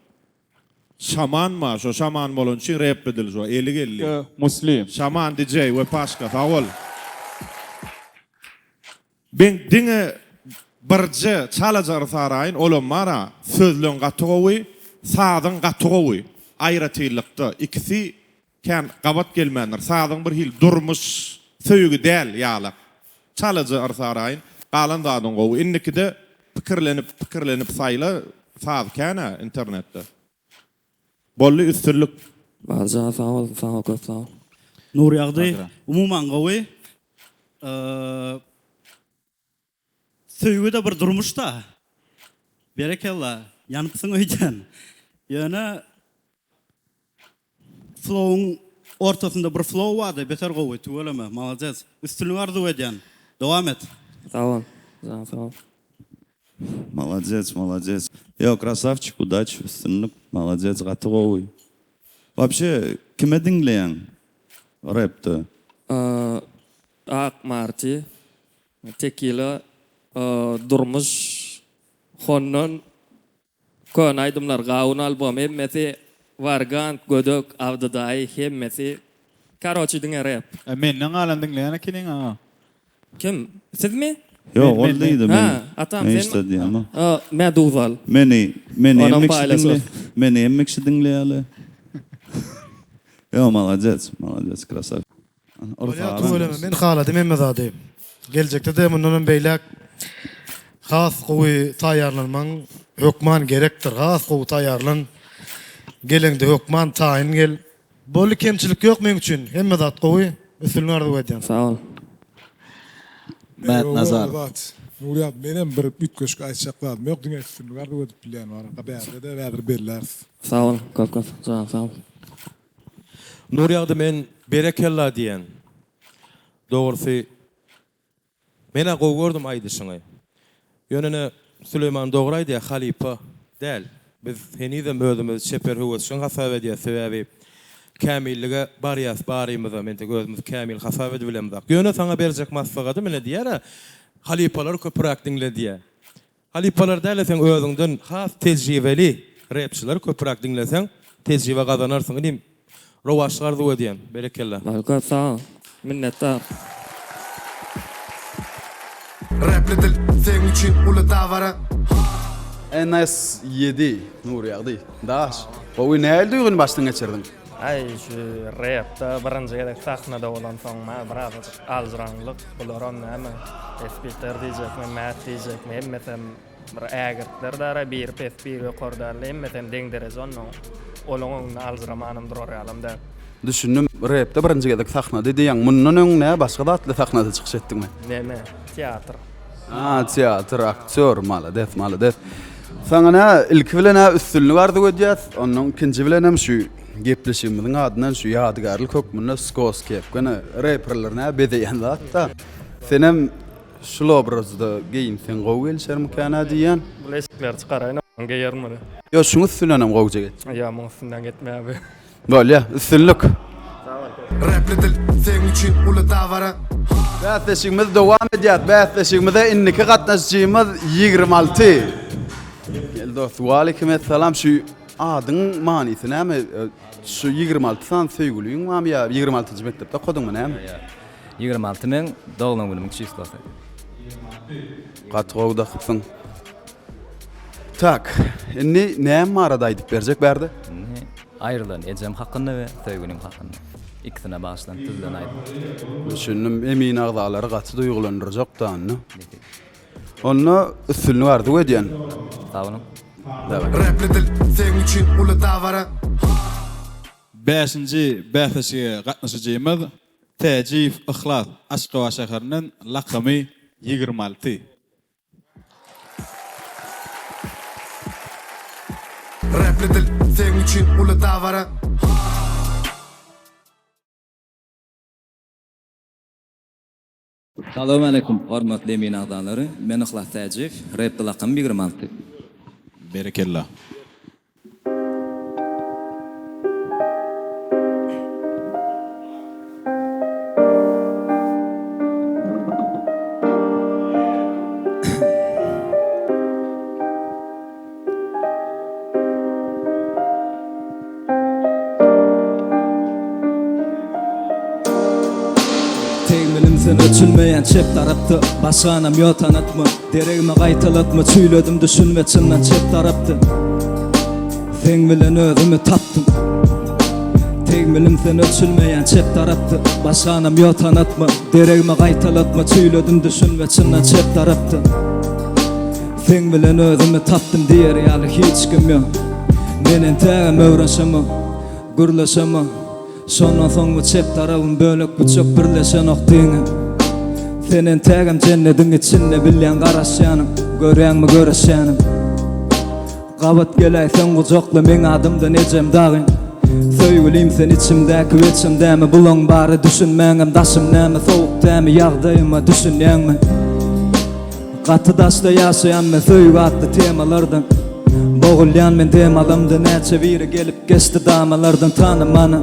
Şaman bar. Şo Şaman bolany üçin repli dil şo eli geldi. Muslim. Şaman DJ Wepaşka sag bol. Men diňe birje çalaja yrsaraýyn olam bara sözleň gaty gowy sazyň gaty gowy aýratynlykda ikisi kän gabat gelmändir sazyň bir hili durmuş söýgi däl ýalak çalaja yrsaraýyn galan zadyň gowy indikide pikirlenip pikirlenip saýla saz känä internetde boldy üstünlik. Barja sag bolsun saňa köp sag bol. Nurýagdy umuman gowy. Söýgi-de bir durmuş-da. Berekella, ýanypsyň öýdýän. Ýöne flowyň ortasynda bir flow bardy, beter gowy, tüweleme, malades. Üstünlik arzuw edýän. Dowam et. Sag bol. Janyň sag bol. Malades malades. Ýok krasawçik udaç üstünlik malades gaty gowy. Wapşe kime diňleýäň repde? Ak Marty, Tekila, Durmuş, Hondan, Köne aýdymlar Gawun albom hemmesi Wargant, Gödek, Abdy daýy hemmesi Karoçi diňe rep. Menden galan diňleýän ekeniň aga. Kim? Sizmi? Ýok ol diýdi men. Ha, atam Men sen. işte diýýän. Mä duzal. Meni meni Onam hemme kişi paýlaşar. diňle meni hemme kişi diňleýärler. Ýok malades malades krasawçik. Bolýar tüweleme men haladym hemme zady. Geljekde-de mundanam beýläk has gowy taýýarlanmaň hökman gerekdir. Has gowy taýýarlan. Geleňde hökman taýyn gel. Boldy kemçilik ýok meň üçin. Hemme zat gowy. Üstünlik arzuw edýän. Sag bol. Mätnazarow. Nurýaz menem bir üýtgeşik aýtjak zadym ýok diňe üstünlik arzuw edip bilýän baraka bärde-de häzir belläris. Sag bol köp köp janyň sag bol. Nurýagdy men berekella diýen. Dogrusy menä gowy gördüm aýdyşyňy. Ýöne ine Süleýman dogry aýdýar halypa däl. Biz henizem özümizi çeper höwesjeň hasap edýäs sebäbi kämillige barýas barymyzam entek özümizi kämil hasap edibilemzok. Ýöne saňa berjek maslahatym ine diýýär-ä halypalary köpüräk diňle diýýär. Halypalar däl-de seň özüňden has tejribeli repçileri köpüräk diňleseň tejribe gazanarsyň inim. Rowaçlyk arzuw edýän. Berekella. Köp sag bol. Minnetdar. Repli dil seň üçin uly dabara. NS 7 Nurýagdy daş. Gowy nähili duýgyny başdan geçirdiň? Aý şu repde birinji gezek sahnada bolansoň ma birazajyk aljyraňlyk bularam näme Espiter diýjekmi Mät diýjekmi hemmesem bir ägirtler dara biri pes biri ýokary däldi hemmesem deň dereje onnoň olaň öňünde aljyramanam durar ýalam däl. Düşündim repde birinji gezek sahnada diýýäň mundan öň nä başga zatly sahnada çykyş etdiňmi? Neme teatr. A teatr aktýor malades malades. Saňa nä ilki bilen-ä üstünlik arzuw edýäs, onnoň ikinji bilenem şu gepleşigimiziň adyndan şu ýadygärlik hökmünde skos kepkany reperler nä bezeýän zat-da. Senem şul obrazda geýinseň gowy gelişermikän-ä diýýän. Bul eşikleri çykaraýyn ondan geýerin muny. Ýok şuň üstündenem gowja geçjek. Ýa muň üstünden gitmeýär bu. Bolýa, üstünlik. Repli dil seň üçin uly dabara. Bäsleşigimiz dowam edýär. Bäsleşigimize indiki gatnaşyjymyz 26. Gel dost, waleýkim essalam. Şu adyň manysy näme? Şu 26 sany söýgüliň barmy ýa 26-njy mekdepde okadyňmy näme? 26 meň doglan günümiň çislosy. Gaty gowy dakypsyň. Tak, indi näme barada aýdyp berjek bärde? Indi aýrylan ejem hakynda we söýgülim hakynda. Ikisine bagyşlanyp düzülen aýdym. Düşündim, emin agzalary gaty duýgulandyrjak-da onda. Onda üstünlik arzuw edýän. Sag boluň. Daway. Repli dil seň üçin uly dabara. Bäşinji bäsleşige gatnaşyjymyz Täjiýew Yhlas, Aşgabat şäherinden, lakamy 26. Repli dil seň üçin uly dabara. Salowmaleýkum hormatly emin agzalary men Yhlas Täjiýew repli lakamym 26. Berekella. Tegmilim sen öçülmeýän çep tarapda Başganam ýo tanatma Deregime gaýtalatma Çüýledim düşünme çyndan çep tarapda Seň bilen özümi tapdym Tegmilim sen öçülmeýän çep tarapda Başganam ýo tanatma Deregime gaýtalatma Çüýledim düşünme çyndan çep tarapda Seň bilen özümi tapdym diýer ýaly hiç kim ýok Men entägem öwrenşemok Gürleşemok Şondan soň bu çep tarabym bölek büçek birleşenok diňe Sen entägem jennediň içinde bilýän garaşýanym Görýäňmi göreşýänim. Gabat geläýseň gujakla meň adymdan ejem dagyn. Söýgülim sen içimdäki weçim dämi bulaň bary düşünmäňem daşym näme sowuk dämi ýagdaýyma düşünýäňmi. Gaty daşda ýaşaýan men söýgi atly temalardan. Bogulýan men dem alamda näçe biri gelip geçdi damalardan tanamana.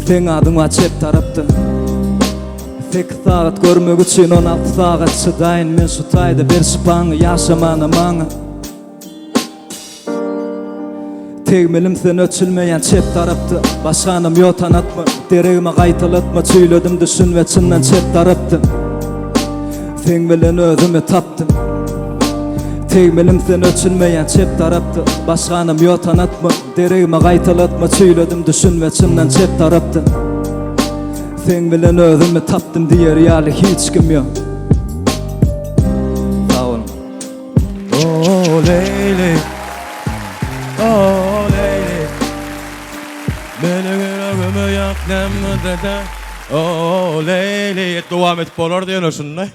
Seň adyň bar çep tarapda. Sekiz sagat görmek üçin 16 sagat çydaýyn men şu taýda ber şypaňy ýaşamana maňa. Tegmilim sen öçülmeýän çep tarapda Başganam ýok tanatma Deregime gaýtalatma Çüýledim düşün we çyndan çep tarapda Seň bilen özümi tapdym Tegmilim sen öçülmeýän çep tarapda Başganam ýok tanatma Deregime gaýtalatma Çüýledim düşün we çyndan çep tarapda Seň bilen özümi tapdym diýer ýaly hiç kim ýok Sag boluň. Oh Leýli Oh Leýli Meniň ýüregimi ýak demde Oh Leýli Dowam edip bolardy ýöne şunda.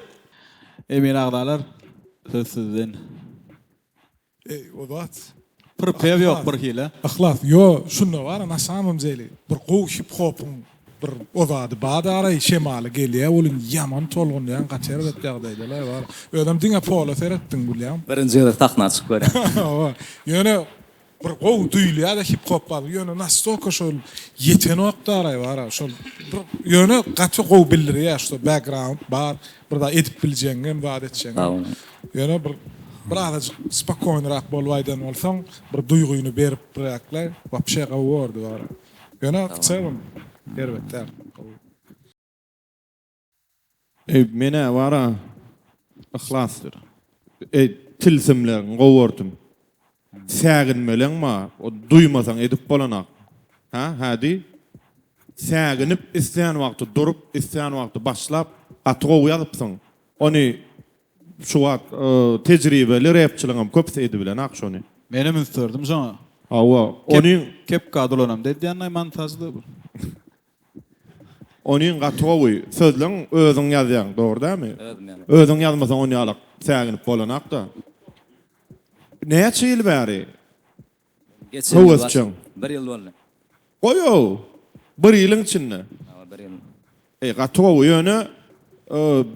Emin agzalar söz sizden. Eý o zat. Pripew ýok bir hili. Yhlas ýo şunda bara na samom deli bir gowy hip hopyň bir o zady badaraý şemaly gelýä welin ýaman tolgunýaň gaty erbet ýagdaýdalaý bar özem diňe pola seretdiň bilýäň. Birinji gezek sahna çykyp görýän. Hawa ýöne bir gowy duýulýada hip hop bar ýöne nastolko şol ýetenokdaraý bara şol bir ýöne gaty gowy bildirýä şo background bar bir zat edip biljegiňem zat etjegiňem. Ýöne bir bir azajyk spokoýnyrak bolup aýdan bolsaň, bir duýgyny beripräkle wapşe gowy bordy bara. Ýöne w celom erbet däl, gowy. Eý menä bara yhlasdyr. Eý tilsimleriňi gowy gördüm. Säginmeleň bar, o duýmasaň edip bolanak. Hä, hä diý. Säginip islän wagty durup, islän wagty başlap gaty gowy ýazypsyň. Ony Şu wagt tejribeli repçiliňem köpüsi edibilenak şony. Menem üns berdim şoňa. Hawa, onyň. Kepka dolanamda edýänlaý montažda bu. Onyň gaty gowy. Sözleň özüň ýazýaň, dogry dälmi? Özüm ýazýan. Özüň ýazmasaň onýalak säginip bolanakda. Näçe ýyl bäri Geçen ýyl baş, höwesjeň? bir ýyl boldy. Goý-ow! Bir ýylyň içinde. Hawa, bir ýyl. Eý gaty gowy ýöne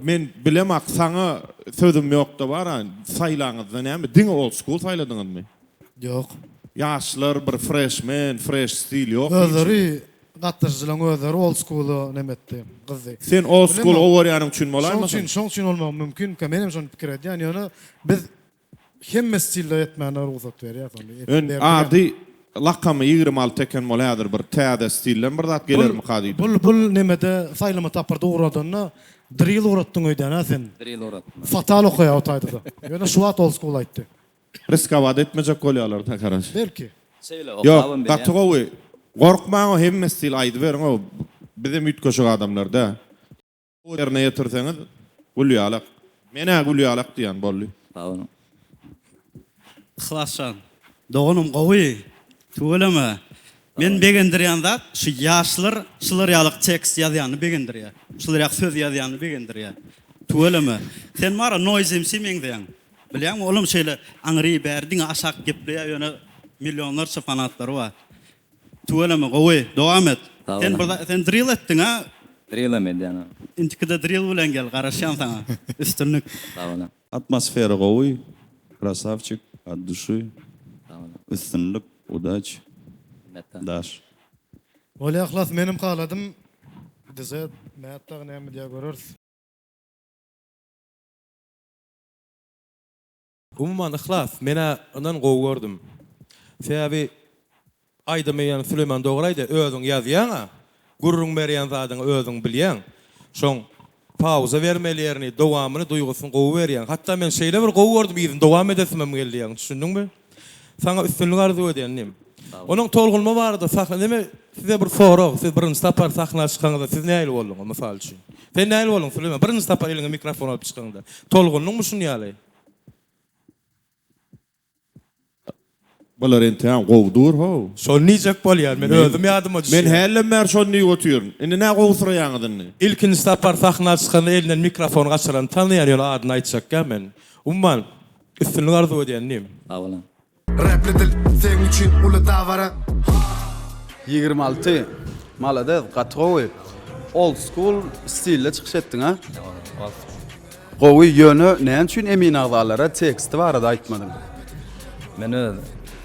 men bilemak saňa sözüm ýokda bara saýlaňyzda näme diňe old school saýladyňyzmy? Ýok. Ýaşlar bir fresh men fresh stil ýok hiç. Özleri gatnaşyjylaň özleri old school-a neme etdi gyzdy. Sen old school gowy görýäniň üçin Şoň bolaýmasyn? üçin şoň üçin bolmagy mümkinkä menem şony pikir edýän ýöne biz Hemme stilde etmäne rugsat berýäs ony. Ön ady lakamy 26 eken bol häzir bir täze stilden bir zat gelermika diýdim. Bul bul nemede saýlama tapyrda ugradanda drill ugratdyň öýdän-ä sen. Drill ugratdym. Fatal okaýa o taýda-da. Ýöne şu wagt old school aýtdy. Riskowat etmejek bolýalar da karaç. Belki. Şeýle Ýok okabam bilýän. gaty gowy. Gorkmaň o hemme stil aýdyberiň o bizem üýtgeşik adamlar dä. Ýerine ýetirseňiz gül ýalak. Men-ä gül ýalak diýýän boldy. Sag boluň. Yhlasjan doganym gowy tüweleme men begendirýän zat şu ýaşlar şular ýalyk tekst ýazýany begendirýär şular ýaly söz ýazýany begendirýär tüweleme sen bara Noise MC meňzeýäň bilýäňmi olam şeýle aňry bäri diňe aşak gepleýär ýöne millionlarça fanatlary bar Tüweleme gowy dowam et. Sen bir sen drill etdiň a? Drillem edýän a. Indikide drill bilen gel garaşýan saňa. Üstünlik. Sag boluň. Atmosfera gowy krasawçik at duşy üstünlik udaç daş. Bolýa Yhlas menem haladym. DZ Mät dagy näme diýýär göreris. Umuman Yhlas menä ynan gowy gördüm. Sebäbi aýdymy ýani Süleýman dogry aýdýar özüň ýazýaňa gürrüň berýän zadyňy özüň bilýäň. Şoň pauza bermeli ýerini dowamyny duýgusyny gowy berýäň. Hatda men şeýle bir gowy gördüm yzyny dowam edesimem geldi ýagny düşündiňmi? Saňa üstünlik arzuw edýän inim. Onuň tolgunma barada sahna neme size bir sorag siz birinji sapar sahna çykaňyzda siz nähili bolduňyz mysal üçin? Sen nähili bolduň Süleýman birinji sapar eliňe mikrofon alyp çykaňda tolgundyňmy şun ýaly? Bular entägem gowy dur how. Şony diýjek bolýan men özüm ýadyma düşýär. Men hälem bäri şony diýip otyryn. Indi nä gowusyraýaňyz indi. Ilkinji sapar sahna çykanda elinden mikrofony gaçyrany tanaýan ýöne adyny aýtjakgä men. Umuman üstünlik arzuw edýän inim. Sag boluň. Rapli dil seň üçin uly dabara. 26. Malades gaty gowy. Old school stilde çykyş etdiň a? Gowy ýöne näme üçin emin agzalara teksti barada aýtmadyň? Men öz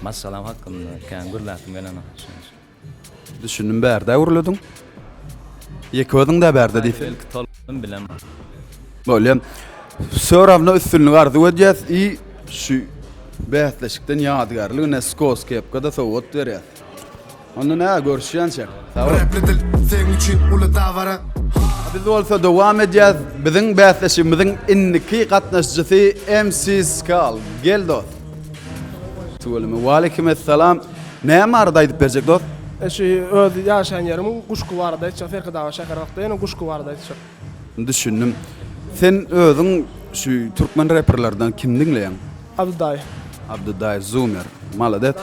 maşgalam hakynda kän gürläsim gelenok şonuň üçin. Düşündim bärde gürlediň. Ýeke özüň-dä bärde diýseň. Belki tolkundym bilemok. Bolýa. Wsё rawno üstünlik arzuw edýäs i şu bäsleşikden ýadygärligine skos kepka-da sowgat berýäs. Onda nä görüşýänçäk. Sag bol. Rapli dil seň üçin uly dabara. Biz bolsa dowam edýäs. Biziň bäsleşigimiziň indiki gatnaşyjysy MC Skal. Gel dost. Tüweleme. Waleýkim essalam. Näme barada aýdyp berjek dost? Şu öz ýaşaýan ýerim Guşgy barada aýtjak, Serkedawa şäheri hakda ýene Guşgy barada aýtjak. Düşündim. Sen özüň şu türkmen reperlerden kimi diňleýäň? Abdydaýy. Abdydaýy Zumer. Malades.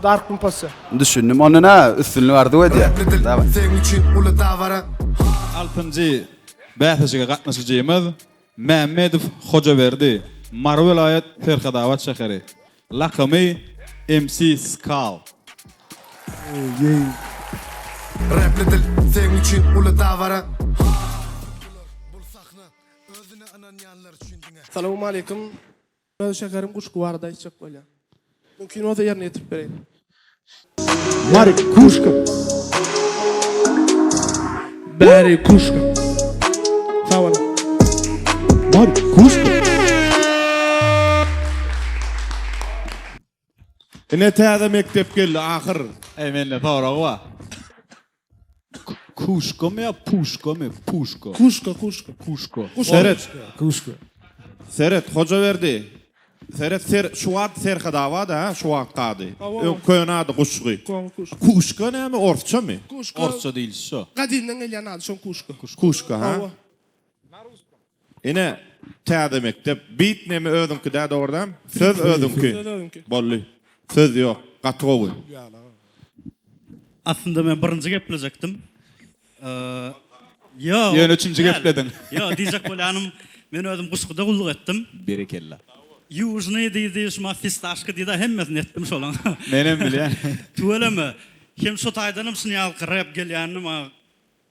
Dark Room Posse. Düşündim. Onda nä üstünlik arzuw edýän. Daway. Seň üçin uly dabara. Altynjy bäsleşige gatnaşyjymyz Mämmedow Hojaberdi, Mary welaýat, Serhetabat şäheri. Lakamy MC Skal. Rapli dil seň üçin uly dabara. Salowmaleýkim. Öz şäherim Guşgy barada aýtjak bolýan. Mümkin bolsa ýerine ýetirip bereýin. Mary Kuşka. Bäri Kuşka. Sag boluň. Mary Kuşka. Ine täze mekdep geldi ahyr. Eý mende sorag bar. Kuşkamy ýa puşkamy? Puşka. Kuşka, kuşka. Kuşka. Seret. Kuşka. Seret, Hojaberdi. Seret, ser, şu wagt Serhedabad ha, şu wagtky ady. Hawa. Öň köne ady Guşgy. Kuşka. Kuşka näme, orsçamy? Kuşka. Orsça diýlişi şo. Gadymdan gelýän ady şoň Kuşka. Kuşka ha. Hawa. Ine, täze mekdep. Beat neme özüňki dä dogry dämi? Söz özüňki. Söz özüňki. Boldy. Söz ýok. Gaty gowy. Aslynda men birinji geplejekdim. Ýok. Ýöne üçünji geplediň. Ýok, diýjek bolýanym, men özüm Guşguda gulluk etdim. Berekella. Ýužnyý diýdi, şuma fistaşka diýdi, hemmesini etdim şolaň. Menem bilýän. Tüweleme. Hem şo taýdanam şuny ýaly rep gelýänini maňa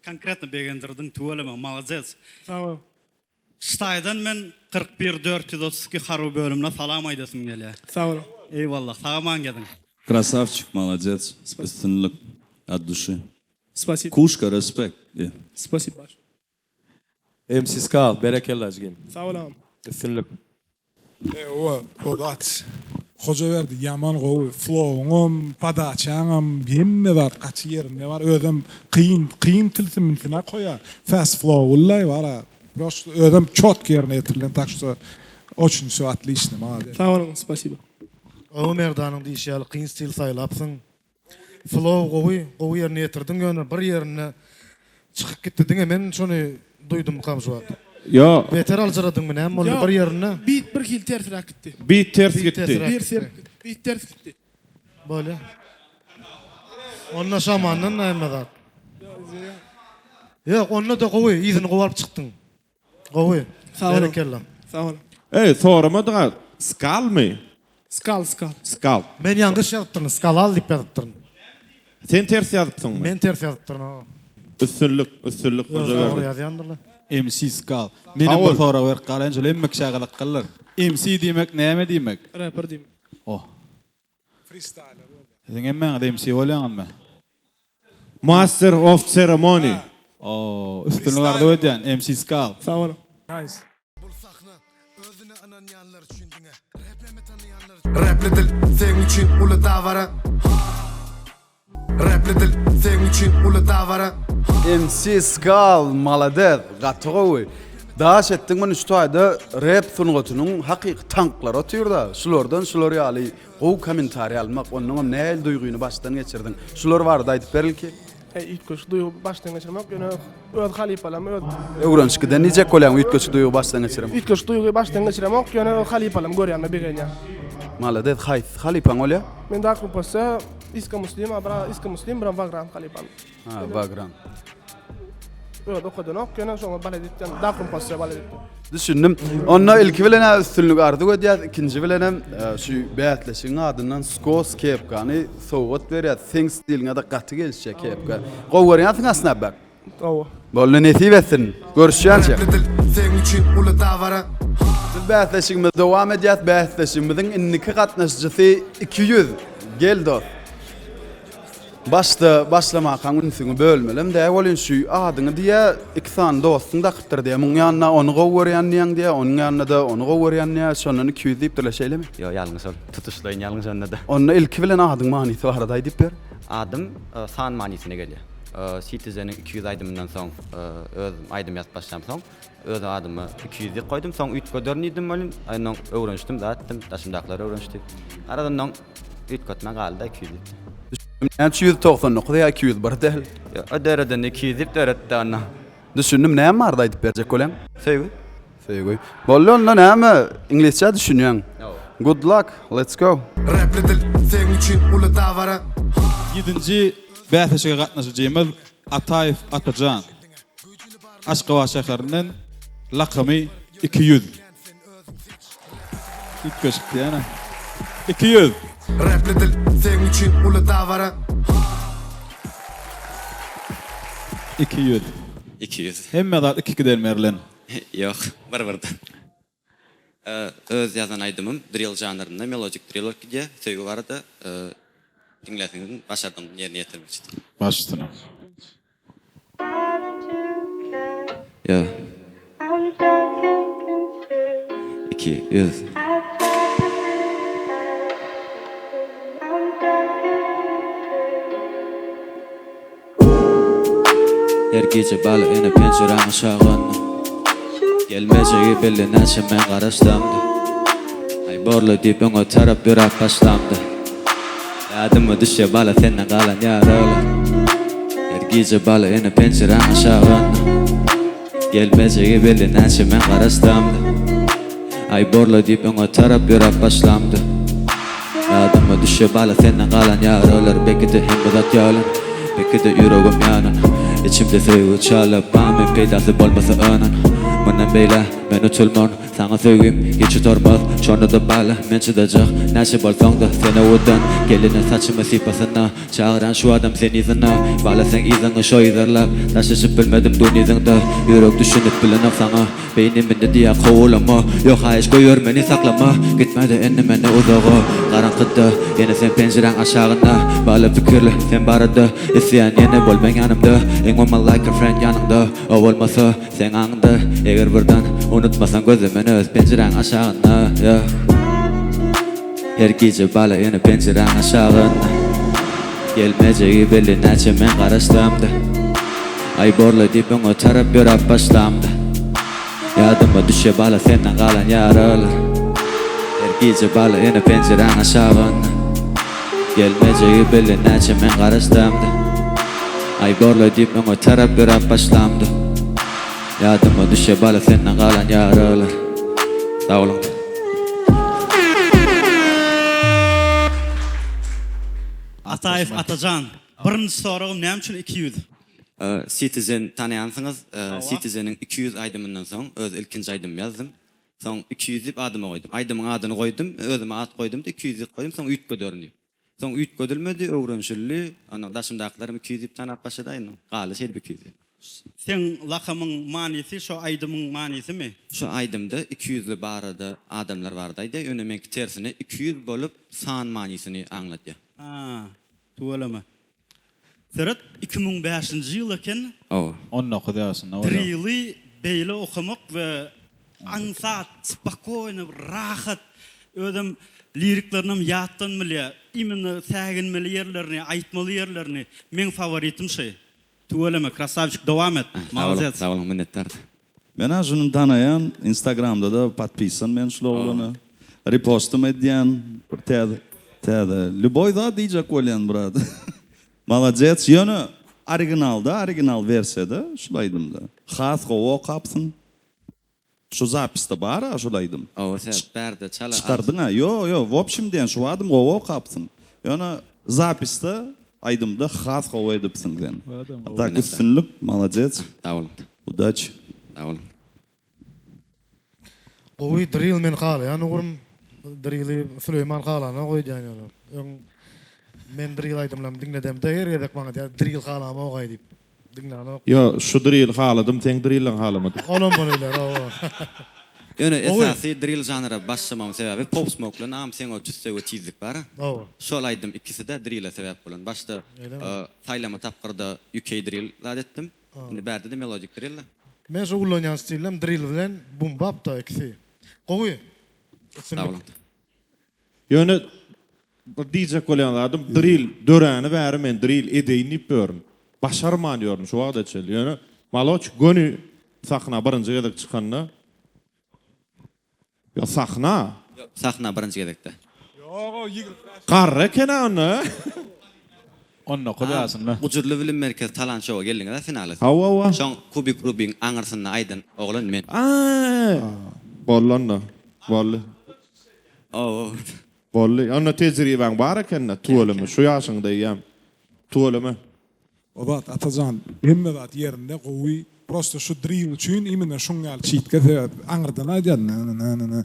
konkretno begendirdiň, tüweleme, malades. Sag bol. Şu taýdan men 41 432 harby bölümine salam aýdasym gelýär. Sag boluň. Eýwallah, sag aman geziň. Krasavçik malodec üstünlik at duşi. Spasibo. Kuşka respekt. Spasibo. MC Skal berekella jigim. Sag bol agam. Üstünlik. Ewa Podat. Hojaberdi ýaman gowy flowuňam podaçaňam hemme zat gaty ýerinde bar özem kyn kyn tilsimini koýar fast flow wallay bara prosto özem çotki ýerine ýetirilen tak şto oçin wsё otliçno malades. Sag boluň spasibo. Gowy Merdanyň diýşi ýaly kyn stil saýlapsyň. Flow gowy, gowy ýerine ýetirdiň ýöne bir ýerinde çykyp gitdi diňe men şony duýdumkam şu wagt. Ýo. Beter aljyradyňmy näme boldy bir ýerinde. Beat bir hili tersiräk gitdi. Beat ters gitdi. Beat ters gitdi. Bolýa. Onda şamandan näme zat. Ýok onda-da gowy yzyny gowy alyp çykdyň. Gowy. Sag boluň. Berekella. Sag boluň. Eý soramadyňa skalmy? Skal skal. Skal. Men ýalňyş ýazypdyryn skalal diýip ýazypdyryn. Sen ters ýazypsyňmy? Men ters ýazypdyryn hawa. Üstünlik üstünlik Özi Hojaberdi. dogry ýazýandyrlar. MC Skal. Menem bir sorag berip galaýyn şol hemme kişä gyzyklydyr. MC diýmek näme diýmek? Rapper diýmek. Oh. Siziň hemmäňiz MC bolýaňyzmy? Master of ceremony. Oh, üstünlik arzuw edýän MC Skal. Sag boluň. Nice. Rapli dil seň üçin uly dabara. Rapli dil seň üçin uly dabara. MC Skal malades gaty gowy. Daş etdiň muny şu taýda rep sungatynyň hakyky tanklary otyrda şulardan şular ýaly gowy kommentariý almak onnoňam nähili duýgyny başdan geçirdiň şular barada aýdyp ber ilki. Eý üýtgeşik duýgy başdan geçirmek ýöne öz halypalam öz. Öwrenişgiden diýjek bolýaň üýtgeşik duýgy başdan geçirem. Üýtgeşik duýgy başdan geçiremok ýöne öz halypalam görýänme begenýän. Malades haýsy halypaň bolýa? Men Dark Ruposa Iska Muslim a bra Iska Muslim biram Wagram halypam. Ha Wagram. Öz okadanok ýöne şoňa balet etýän Dark Ruposa balet etýän. Düşündim. Onda ilki bilen-ä üstünlik arzuw edýäs, ikinji bilenem şu bäsleşigiň adyndan skos kepkany sowgat berýäs. Seň stiliňe-de gaty gelişýär kepka. Gowy görýänsiň-ä snapback? Gowy. Boldy nesip etsin. Görüşýänçä. Seň üçin uly dabara. Biz bäsleşigimizi dowam edýäs. Bäsleşigimiziň indiki gatnaşyjysy 200. Gel dost. Başda başlamakaň ünsüňi bölmelem dä welin şu adyňy diýä iki sany dostuň dakypdyr diýä muň ýanyna ony gowy görýän diýäň diýä onuň ýanynada ony gowy görýän diýä şondan 200 diýipdirler şeýlemi? Ýok ýalňyş ol tutuşlaýyn ýalňyş onda-da. Onda ilki bilen adyň manysy barada aýdyp ber. Adym san manysyna gelýär. Citizen-iň 200 aýdymyndan soň özüm aýdym ýazyp başlamsoň öz adyma 200 diýip goýdum. Soň üýtgederin diýdim welin ondan öwrenişdim zat etdim. Daşymdakylar öwrenişdi. Garaz ondan üýtgetmän galdy-da 200 diýip. Näme üçin 199 ýa 201 däl? Ýok, o döredende 200 diýip döretdi onda. Düşündim, näme barada aýdyp berjek bolýaň? Söýgi. Söýgi. Boldy onda näme iňlisçä düşünýäň. Good luck, let's go. Rapli dil seň üçin uly dabara. Ýedinji bäsleşige gatnaşyjymyz Ataýew Atajan. Aşgabat şäherinden lakamy 200. Üýtgeşik diýýän-ä. 200. Rapli dil seň üçin uly dabara. 200. 200. Hemme zat iki-ikiden berlen. Ýok, bir-birden. Öz ýazan aýdymym drill žanrynda, melodik drill bolup gidýär. Söýgi barada diňläsiňiz, başardygym ýerine ýetirmek üçin. Baş üstüne. Ýa. 200. Her gije bala ene penjiräň aşagynda Gelmejegi belli näçe men garaşsamda Aý borla diýip öňe tarap ýöräp başlamda Ýadyma düşýär bala senden galan ýaralar Her gije bala ene penjiräň aşagynda Gelmejegi belli näçe men garaşsamda Aý borla diýip öňe tarap ýöräp başlamda Ýadyma düşýär bala senden galan ýaralar Belki-de hemme zat ýalan Belki-de ýüregim ýanan Içimde söýgi çala barmy peýdasy bolmasa önen Mundan beýlä men utulman Saňa söýgim hiç gutarmaz Şonda-da bala men çydajak Näçe bolsaň-da sen owadan Geline saçymy sypasana Çagyran şu adam sen yzyna Bala seň yzyňy şo yzarlap Daşlaşyp bilmedim dun yzyňda Ýürek düşünip bilenok saňa Beýnim indi diýýär kowalama Ýok haýyş goýber meni saklama Gitmede indi mende uzaga Garaňkyda ýene sen penjiräň aşagynda Bala pikirli sen barada Isleýän ýene bol meň ýanymda Iň bolman like a friend ýanyňda O bolmasa Seň aňyňda eger birden Unutmasaň gözle meni öz penjiräň aşagynda yeah. Her gije bala ýene penjiräň aşagynda Gelmejegi belli näçe men garaşsamda Aý borla diýip öňe tarap ýöräp başlamda Ýadyma düşýär bala senden galan ýaralar Her gije bala ýene penjiräň aşagynda Gelmejegi belli näçe men garaşsamda Aý borla diýip öňe tarap ýöräp başlamda Ýadyma düşýär bala senden galan ýaralar Sag boluň. Ataýew Atajan, birinji soragym näme üçin 200? Citizen tanaýansyňyz, Citizeniň 200 aýdymyndan soň öz ilkinji aýdymymy ýazdym. Soň 200 diýip adyma goýdum. Aýdymyň adyny goýdum, özüme at goýdum-da 200 diýip goýdum, soň üýtgederin diýip. Soň üýtgedilmedi, öwrenişildi. Ondan daşymdakylaram 200 diýip tanap başlady, indi galdy şeýdip 200 diýip. Seň lakamyň manysy şo aýdymyň manysymy? Şo aýdymda ikiýüzli barada adamlar barada aýdýar, ýöne meňki tersine 200 bolup san manysyny aňladýar. Ha, tüweleme. Seret, 2005-nji ýyl eken. Hawa. 19 ýaşynda bolýar. Drili beýle okamak we aňsat, spokoýno, rahat, özem liriklerinem ýatdan bilýär. Imенно säginmeli ýerlerini, aýtmaly ýerlerini. Meň faworitim şy. Tüweleme krasawçik dowam et. Sag boluň, Malades. sag boluň, minnetdar. Menä şuny tanaýan instagramdada podpisan men şul oglana repostym edýän bir täze täze lýuboý zat diýjek bolýan brat malodec ýöne originalda original wersiýada şul aýdymda has gowy okapsyň şu zapisde bar-a şul aýdym Hawa sen bärde çala çykardyň-a ýo ýo wobşim diýen şu adym gowy okapsyň ýöne zapisde aýdymda has gowy edipsiň sen a tak üstünlik malodec Sag boluň. Udaçi. Sag boluň. Gowy drill men halaýan ugrum. Drili Süleýman halanok öýdýän ýöne. Öň men drill aýdymlaryny diňledemde her gezek maňa diýýär drill halamok-aý diýip. Diňlänok. Ýo şu drill haladym seň drilleň halamadym. Olam bolylar hawa. Ýöne Gowy. esasy drill žanra başlamamyň sebäbi Pop Smoke bilen agam seň o tüsse we tizlik bar. Hawa. Şol aýdym ikiside drille sebäp bolan. Başda Eýlemi? saýlama tapgyrda UK drill zat etdim. Indi bärde-de melodik drill. Men şu ullanýan stilem drill bilen boom bap da ikisi. Gowy. Sag boluň. Ýöne bir diýjek bolýan zadym drill döräni bäri men drill edeýin diýip ýörün. Başarman ýörün şu wagta çenli. Ýöne Maloç göni sahna birinji gezek çykanda Ýok sahna. Ýok sahna birinji gezekde. Ýog-o 25. Garry eken-ä onda. 19 ýaşynda. Gujurly bilim merkezi talant şowa geldiňiz-ä finala. Hawa hawa. Şoň kubik rubigiň aňyrsynda aýdan oglan men. Aaa. Boldy onda. Boldy. Ow. Boldy. Onda tejribäň bar ekende tüweleme şu ýaşyňda eýýäm. Tüweleme. O zat Atajan hemme zat ýerinde gowy prosta şu drill üçin imенно şuň ýaly çitge sebäp aňyrdan aýdýar nä nä nä nä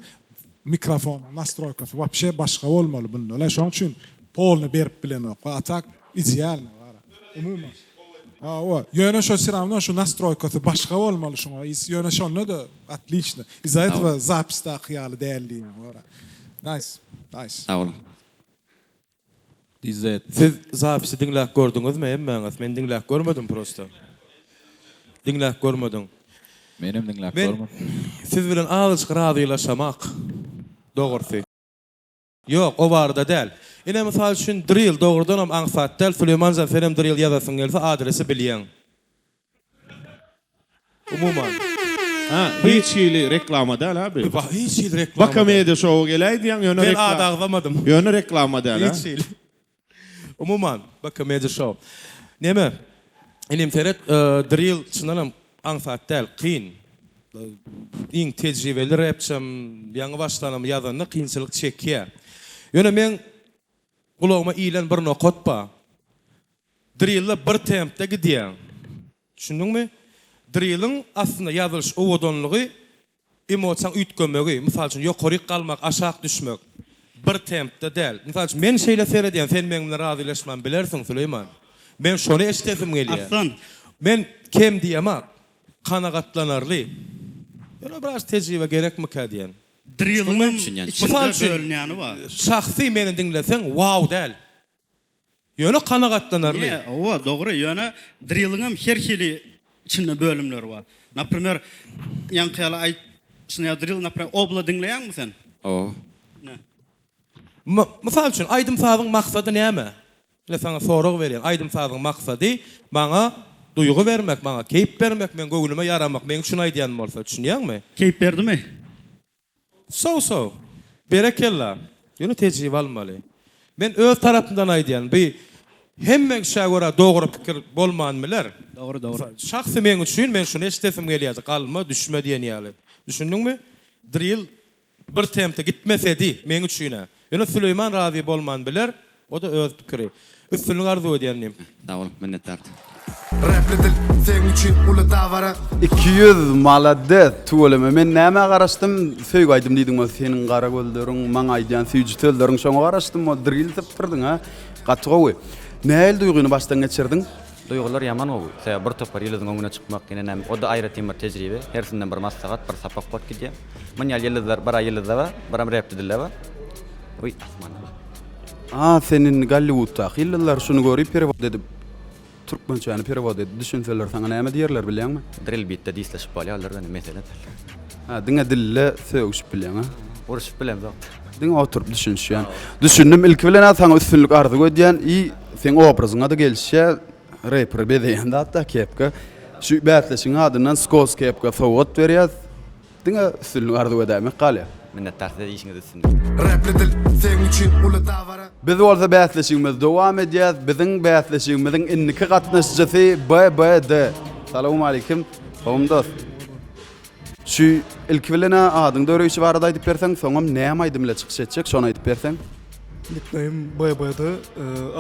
mikrofonyň nastroýkasy wapşe başga bolmaly bunda la şoň üçin polny berip bilenok a tak idealny bara umuman hawa ýöne şo wse rawno şu nastroýkasy başga bolmaly şuňa ýöne şonda-da otliçno iz za этого zapisdaky ýaly däl diýýän bara nice nice. Sag boluň. DZ. Siz zapisi diňläp gördüňizmi hemmäňiz? Men diňläp görmedim prosta. Diňläp görmediň. Menem diňläp Men görmedim. siz bilen azajyk razylaşamak dogrusy. Ýok, o barada däl. Ine mysal üçin drill dogrudanam aňsat däl Süleýmanjan senem drill ýazasyň gelse adresi bilýäň. Umuman. Ha, hiç hili reklama däl ha bu. Ba, hiç hili reklama Baka däl. media şowa geläý diýýäň, ýöne Men rekla ad agzamadym. Ýöne reklama däl ha. Hiç hili. Umuman, Baka media şow. Neme, inim seret, drill çyndanam aňsat däl, kyn. Iň tejribeli repçem ýaňy başlanam ýazanda kynçylyk çekýär. Ýöne meň gulagyma ilen bir nokat bar. Drillde bir tempde gidýäň. Düşündiňmi? Drilliň aslynda ýazylyş owadanlygy emosiýaň üýtgemegi, mysal üçin ýokaryk galmak, aşak düşmek. Bir tempde däl. Mysal üçin men şeýle seredýän, sen meň bilen razylaşman bilersiň Süleýman. Men şony eşidesim gelýär. Arslan. Men kem diýemok. Kanagatlanarly. Ýöne biraz tejribe gerekmikä diýen. Drilliňem Mysal içinde üçin, bölünýäni bar. şahsy meni diňleseň wow däl. Ýöne kanagatlanarly. Ýe, hawa, dogry, ýöne drilliňem her hili içinde bölümleri bar. Naprimer, ýaňky ýaly aýt, şuny ýaly drill, naprimer, obla diňleýäňmi sen? Hawa. Ine. Mysal üçin, aýdym-sazyň maksady näme? Ine saňa sorag berýän, aýdym-sazyň maksady maňa duýgy bermek, maňa keýp bermek, meň göwnüme ýaramak, meň üçin aýdýan bolsa, düşünýäňmi? Keýp berdimi? So-so. Berekella. Ýöne tejribe almaly. Men öz tarapymdan aýdýan, bi hemme kişä görä dogry pikir bolman biler. Dogry, dogry. Şahsy meň üçin, men şuny eşidesim gelýärdi, galma, düşme diýen ýaly. Düşündiňmi? Drill bir tempde gitmesedi, meň üçin-ä. Ýöne Süleýman razy bolman biler. O-da öz pikiri. Üstünlik arzuw edýän inim. Sag boluň, minnetdar. Repli dil seň üçin uly dabara. 200 malades tüweleme men nämä garaşdym söýgi aýdym diýdiň o seniň gara gözleriň maňa aýdýan süýji sözleriň şoňa garaşdym o drill sypdyrdyň a gaty gowy nähili duýgyny başdan geçirdiň. Duýgular ýaman gowy. Sebäbi bir topar ýyldyzyň öňüne çykmak ýene näme, o-da aýratyn bir tejribe. Hersinden bir maslahat, bir sapak bolup gidýär. Munýal ýyldyzlar, bir-ä ýyldyzda bar, biram repli dilde bar. Uý, asmanda bar. A sen indi Golliwuddaky ýyldyzlar şuny görüp perewod edip türkmençäni perewod edip düşünseler saňa näme diýerler bilýäňmi? Drill bitde disleşip bolýar olar bilen mesele däl. Ha diňe dilde sögüşip bilýäň a? Uruşyp bilemzok. Diňe oturyp düşünişýän. Düşündim ilki bilen-ä saňa üstünlik arzuw edýän i seň obrazyňa-da gelişýär reperi bezeýän zat-da kepka. Şu bäsleşigiň adyndan skos kepka sowgat berýäs. Diňe üstünlik arzuw edäýmek galýar. Minnetdar size işiňizde üstünlik. Repli dil seň üçin uly dabara. Biz bolsa bäsleşigimizi dowam edýäs. Biziň bäsleşigimiziň indiki gatnaşyjysy BBD. Salowmalikim. Gowmy dost? Şu ilki bilen-ä adyň döreýşi barada aýdyp berseň, soňam näme aýdym bilen çykyş etjek, şony aýdyp berseň. Nikneým BBD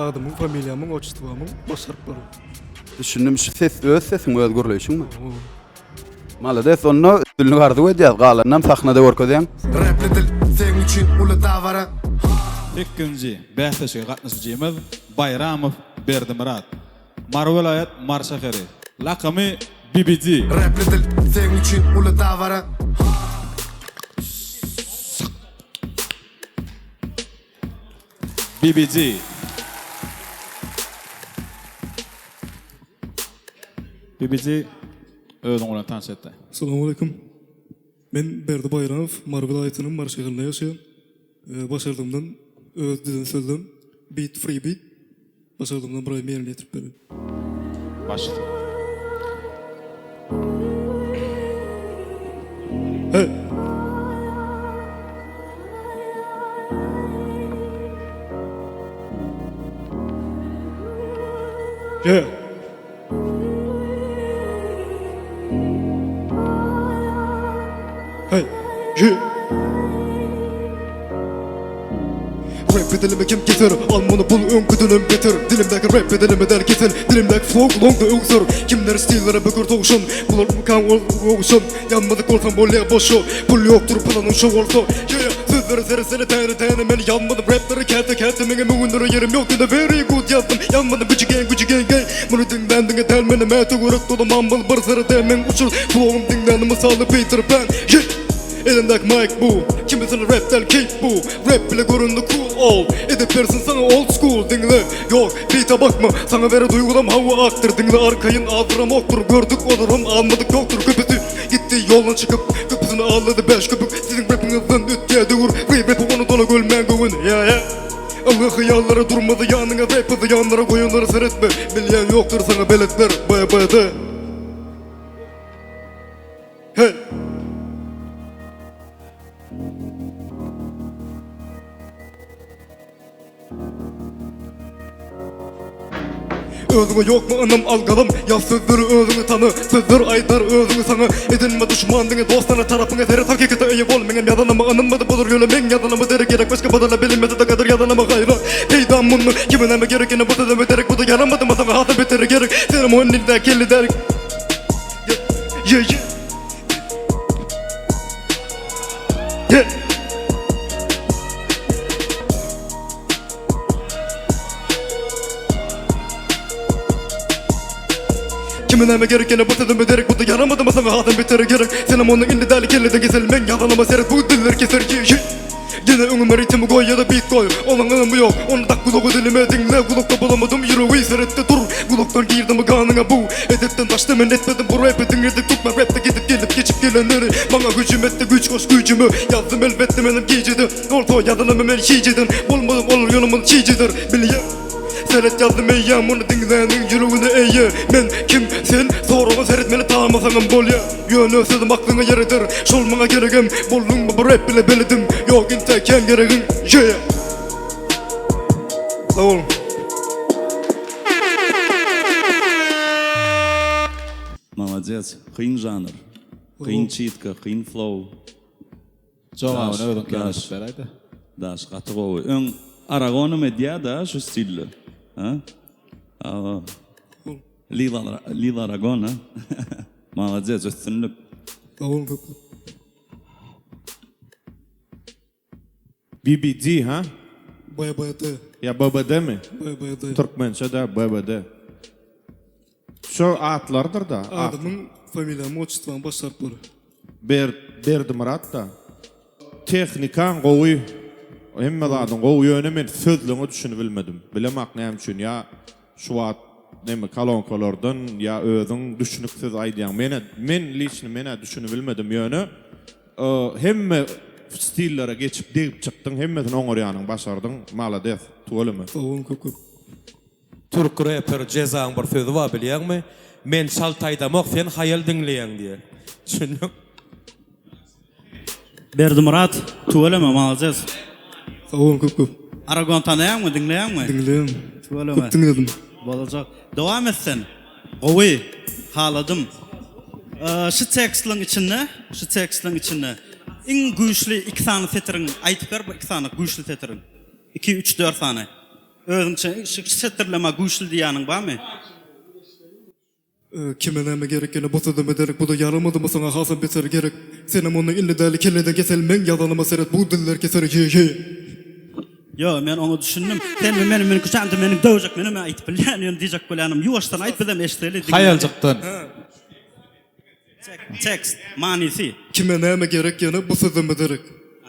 adymyň, familiýamyň, otçestwamyň baş harplary. Düşündim. Şu ses öz sesiňmi, öz gürleýşiňmi? Hawa. Malades onda üstünlik arzuw edýäs galanynam sahnada görkezýäň. Rapli dil seň üçin uly dabara. Sekizinji bäsleşige gatnaşyjymyz Baýramow Berdimyrat. Mary welaýat Mary şäheri. Lakamy BBD. Rapli dil seň üçin uly dabara. BBD. BBD özüň bilen tanyş etde. Salam aleýkum. Men Berdi Baýramow, Mary welaýatynyň Mary şäherinde ýaşaýan. Başardygymdan öz düzen sözlem beat free beat başardygymdan bir aýdym ýerine ýetirip bereýin. Baş üstüne. Hey. Yeah. Hey, yeah. Rap dilimi kim keser? Al muny bul öňküdenem beter Dilimdäki rap edilimi däl kesel Dilimdäki flow longda öwser Kimler stillere böker towşan Bular mukam ol gowşan Ýanmadyk bolsaň bolýa boşa Pul ýokdur planyň şo bolsa Yeah sözlere seretsene täne täne Men ýazmadym rapleri käte käte Meňem öwünere ýerim ýok diňe very good ýazdym Ýazmadym güji gang güji gang gang Muny diňlän diňe däl menem ä töwerek doly mambal bir serede meň uçur flowum diňläni mysaly Peter Pan Yeah Elimdäki mic bu Kimisine rap däl keýp bu Rap bile göründi cool ol Edip bersin saňa old school Diňle Ýok beýte bakma Saňa bere duýgulam hawa akdyr Diňle arkaýyn azdyramokdyr Gördük olaram almadyk ýokdur Köpüsi gitdi ýoldan çykyp Köpüsini aldady bäş köpük Siziň repiňizden ötýä döwür Reý repi ony dola gölmän göwün Yeah yeah Alga hyýallara durmady ýanyňa Repi zyýanlara goýanlara seretme Bilýän ýokdur saňa beletler BBD Hey! Özüňe ýokmy ynam al galam Ýaz sözleri özüňi tana Sözler aýdar özüňi saňa Edinme duşman diňe dostana Tarapyňa seret hakykata eýe bol Meňem ýazanyma ynanmady bolar ýöne meň ýazanyma derek gerek başga badala bilinmese-de gadyr ýazanyma haýran peýdam mundan kime näme gerek ýene bu sözeme derek bu-da ýaramadyma saňa hasam beteri gerek senem on nildä kelli däl Ye ye Ye Kime näme gerek ýene bu sözüme derek bu-da ýaramadyma saňa hasam beteri gerek senem onda indi däli kelleden kesel meň ýazanyma seret bu diller keser ye ye Gene öňüme ritmi goý ýa-da beat goý Olaň ynamy ýok, ony dak gulagy dilime diňle Gulakda bulamadym ýüregi seretde dur Gulakdan girdimi ganyňa bu Edepden daşda men etmedim bu rapi Diňledik türkmen rapde gidip gelip geçip gelenleri Maňa hüjüm etdi güýç goş güýjüme Ýazdym elbetde menem gijede Bolsa ýazanymy men hijeden Bolmadym olar ýöne muny hijedir Bilýän Seret ýazdym eýýäm muny diňläniň ýüregine eýe Men kim sen soraga seret meni tanamasaňam bolýa Ýöne sözüm aklyňa ýer eder şol maňa geregem Bolduňmy bu rap bile beledim ýok intäk kän geregiň Yeah Sag boluň. Malades, kyn žanr. Kyn çitka, kyn flow. Jogabyny özüň kän beräýdä. Daş gaty gowy. Öň Aragonam edýä-da şu stilde. Ha? Awa. Lil Lil Aragon ha? Malades, üstünlik. Sag boluň köp köp. BBD ha? BBD. Ýa BBD-mi? BBD. Türkmençe-de BBD. Şo atlarydyr-da. Adymyň, familiýamyň, otçestwamyň baş harplary. Ber Berdimyrat-da. Tehnikaň gowy, hemme zadyň gowy, ýöne men sözleňe düşünibilmedim. Bilemak näme üçin, ýa şu wagt neme kolonkalardan ýa özüň düşnüksiz aýdýaň. Menä men liçni menä düşünibilmedim ýöne hemme stillere geçip degip çykdyň hemmesini oňarýanyň başardyň malades tüweleme. Sag boluň köp köp. Türk reper Cezaň bir sözi bar bilýäňmi? Men çalt aýdamok sen haýal diňleýäň diýýär. Düşündiň? Berdimyrat tüweleme malades. Sag boluň köp köp. Aragon tanaýaňmy diňleýäňmi? Diňleýän. Tüweleme. Köp diňledim. Bolajak. Dowam et sen. Gowy. Haladym. Şu tekstliň içinde, şu tekstliň içinde iň güýçli iki sany setiriň aýdyp ber, iki sany güýçli setiriň. Iki, üç, dört sany. Özüňçe şu setirleme güýçli diýýäniň barmy? Kime näme gerek ýene bu sözleme derek buda ýaramadymy saňa hasam beter gerek senem onda indi däli kelleden kesel meň ýazanyma seret bu diller keser he he. Ýo men oňa düşündim. Senmi meni meni küçämde meni döwjek menem aýtyp bilýän ýöne diýjek bolýanym ýuwaşdan aýt bizem eşideli diňläli. Haýaljykdan. Tekst, manysy. Kime näme gerek ýene bu sözleme derek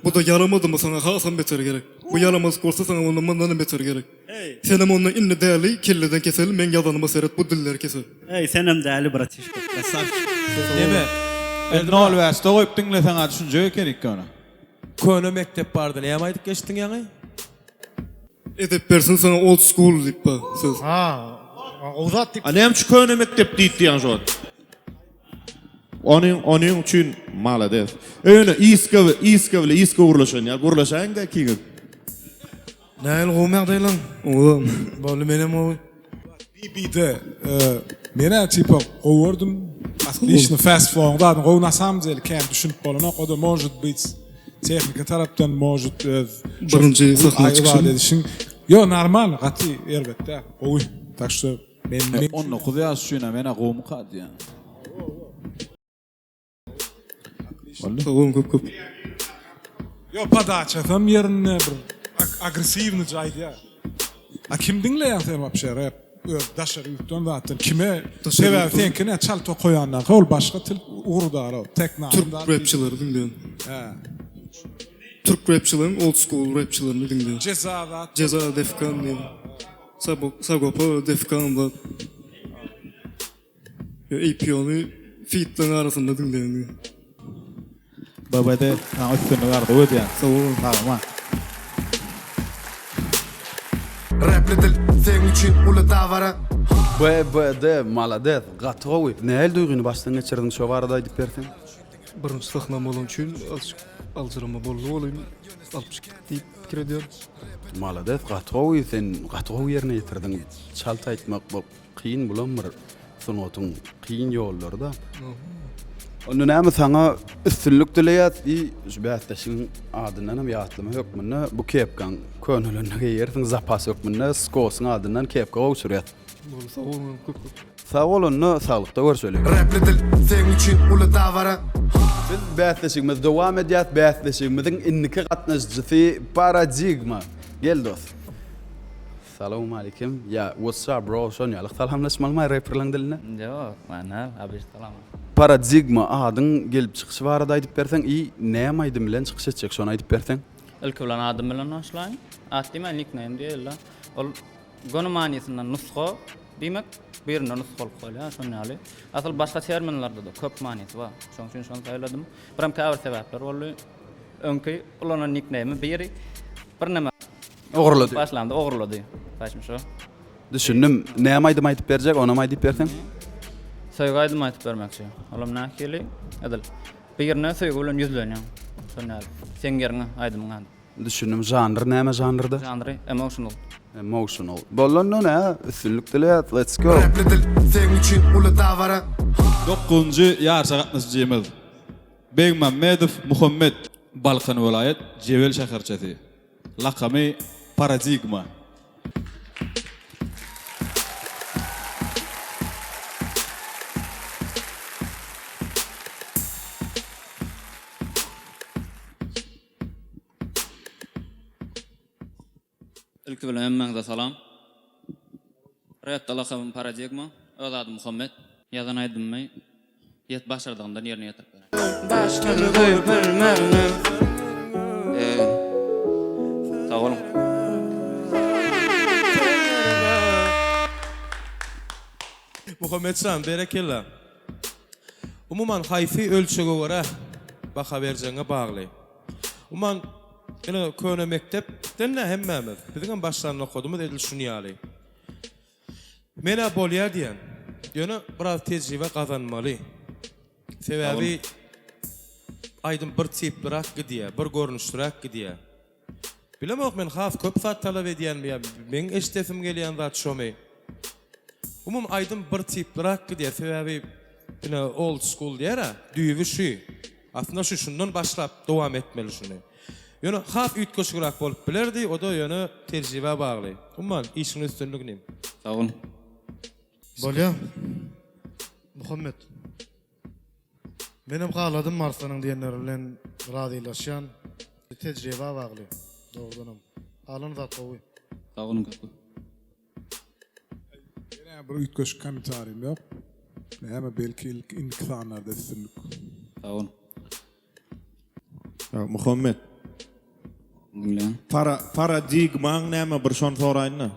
buda ýaramadymy saňa hasam beter gerek bu ýaramadyk bolsa saňa onda mundanam beter gerek senem onda indi däli kelleden kesel meň ýazanyma seret bu diller kesel. Eý senem däli bratişka krasavçik. Neme? Nol bäşde goýup diňleseň-ä düşünjek ekenik ýöne. Köne mekdep bardy näme aýdyp geçdiň ýaňy? Edep bersin saňa old school diýip ba söz. Ha, gowy zat diýip. A näme üçin köne mekdep diýip diýýäň şo wagt? Onuň onuň üçin malades. Ýöne iska iska bile iska gürleşen ýa gürleşäýiňdä ikiňiz. Nähili gowymy ýagdaýlaň? Gowy. Boldy menem gowy. BB-de menä tipa gowy gördüm. Otlично fast flow zadyny gowy na samom dele kän düşünip bolanok. O da может быть tehnika tarapdan может öz Birinji sahna çykyşym. edişiň. Ýo normal gaty erbet däl. Gowy. Tak şto men men 19 ýaş üçin-ä menä gowumyka diýýän. Sag boluň köp köp. Ýok podaçasam ýerinde bir agresiwnyja aýdýar. A kim diňleýäň sen wapşe rep öz daşary ýurtdan zatdan kime sebäbi seňki nä çalt okaýandanka ol başga til ugurdar ol tekno Türk repçileri diňleýän. Hä. Türk repçileriň old school repçilerini diňleýän. Jeza zat. Jeza Defkan diýen. Sagopa Defkan zat. APO-ny feedleriň arasynda diňleýän. BBD saňa üstünlik arzuw edýän. Sag boluň. Sagma. Rapli dil seň üçin uly dabara. BBD malades gaty gowy. Nähili duýgyny başdan geçirdiň şo barada aýdyp berseň. Birinji sahnam bolany üçin azjyk aljyrama boldy welin alyp çykdyk diýip pikir edýän. Malades gaty gowy sen gaty gowy ýerine ýetirdiň çalt aýtmak bu Kyn bulam bir sungatyň kyn ýollary-da. Onda näme saňa üstünlik dileýäs i şu bäsleşigiň adyndan hem ýatlama hökmünde bu kepkaň könelenini geýersiň zapas hökmünde Skosyň adyndan kepka gowşurýas. Boldy sag boluň köp köp. Sag bol onda saglykda görşeli. Rapli dil seň üçin uly dabara. Biz bäsleşigimizi dowam edýäs bäsleşigimiziň indiki gatnaşyjysy Paradigma. Gel dos. Salowmalikim ýa what's up bro şon ýaly salamlaşmalymy reperleň dilinde? Ýok, men obyç salam. Paradigma adyň gelip çykyşy barada aýdyp berseň i näme aýdym bilen çykyş etjek şony aýdyp berseň. Ilki bilen adym bilen başlaýyn. At diýmän nikneým diýeli. Ol göni manysynda nusga diýmek, birinde nusgalyk bolýar şon ýaly. Asyl başga terminlerde-de köp manysy bar. Şoň üçin şony saýladym. Birem käbir sebäpler boldy. Öňki ulanan nikneými biri birneme Ogurlady. Başlamda ogurlady. Saçym şo. Düşündim. Näme aýdym aýdyp berjek, onam aýdyp berseň. Söýgi aýdym aýdyp bermekçi. Olam nähili? Edil birine söýgi bilen ýüzlenýäň. Şon ýaly. Seň ýeriňe aýdymyň ady. Düşündim. Žanr näme žanrda? Žanry emotional. Emotional. Boldy onda nä? Üstünlik dileýäs. Let's go. Rapli dil seň üçin uly dabara. Dokuzynjy ýaryşa gatnaşyjymyz Begmammedow Muhammet, Balkan welaýat, Jebel şäherçesi. Lakamy Paradigma. Ilki bilen hemmäňize salam. Rapda lakamym Paradigma, öz adym Muhammet. Ýazan aýdymymy ýet başardygymdan ýerine ýetirip bererin. Başgany söýüp bilmerin. Sag boluň. Muhammetjan berekella. Umuman haýsy ölçege görä baha berjegiňe bagly. Umuman ine köne mekdepden-dä hemmämiz. Biziňem başlan nokadymyz edil şuny ýaly. Men-ä bolýa diýen. Ýöne biraz tejribe gazanmaly. Sebäbi aýdym bir tipliräk gidýär, bir görnüşliräk gidýär. Bilemok men has köp zat talap edýänmi ýa meň eşidesim gelýän zat şomy. Umumy aýdym bir tipliräk gidýär sebäbi ine old school diýer-ä, düýbi şu. Aslynda şu şundan başlap dowam etmeli şuny. Ýöne has üýtgeşigräk bolup bilerdi, o-da ýöne tejribä bagly. Umuman, işiňde üstünlik inim. Sag boluň. Bolýa. Muhammet. Menem haladym Arslanyň diýenleri bilen razylaşýan. Tejribä bagly. Dogrudanam. Galan zat gowy. Sag boluň köp köp. Ýene bir üýtgeşik kommentarym ýok. Näme belki ilk indiki sanlarda üstünlik. Sag boluň. Muhammet. Diňleýän. Para paradigmaň näme bir şony soraýynda.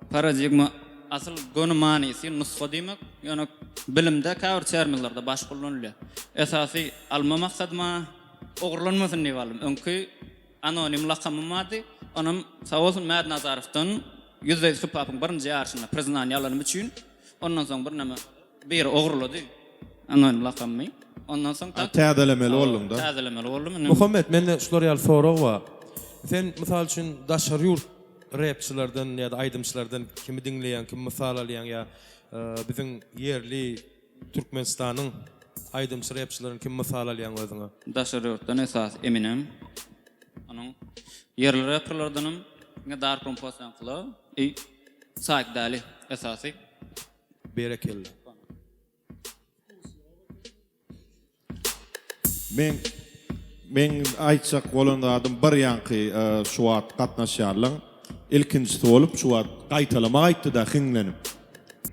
Paradigma asyl göni manysy nusga diýmek, ýöne bilimde käbir terminlerde başga ullanylýar. Esasy alma maksadyma ogurlanmasyn diýip aldym. Öňki anonim lakamym bardy. Onam sag bolsun Mäd Nazarowdan Ýüzleýiz hip-hopyň birinji ýaryşynda priznaniýa alanym üçin ondan soň birneme Biri ogurlady anonim lakamymy. Ondan soň tak Täzelemeli bolduň-da. Täzelemeli boldum indi. Muhammet mende şular ýaly sorag bar. Sen mysal üçin daşary ýurt repçilerden ýa-da aýdymçylardan kimi diňleýäň, kimi mysal alýaň ýa biziň ýerli Türkmenistanyň aýdymçy repçilerini kimi mysal alýaň özüňe? Daşary ýurtdan esasy Eminem. Onuň ýerli reperlerdenem diňe Dark Room Posenkola i Saik Dali esasy. Berekella. Meň meň aýtjak bolan zadym bir ýaňky şu wagt gatnaşýarlaň ilkinjisi bolup şu wagt gaýtalamak aýtdyda hiňlenip.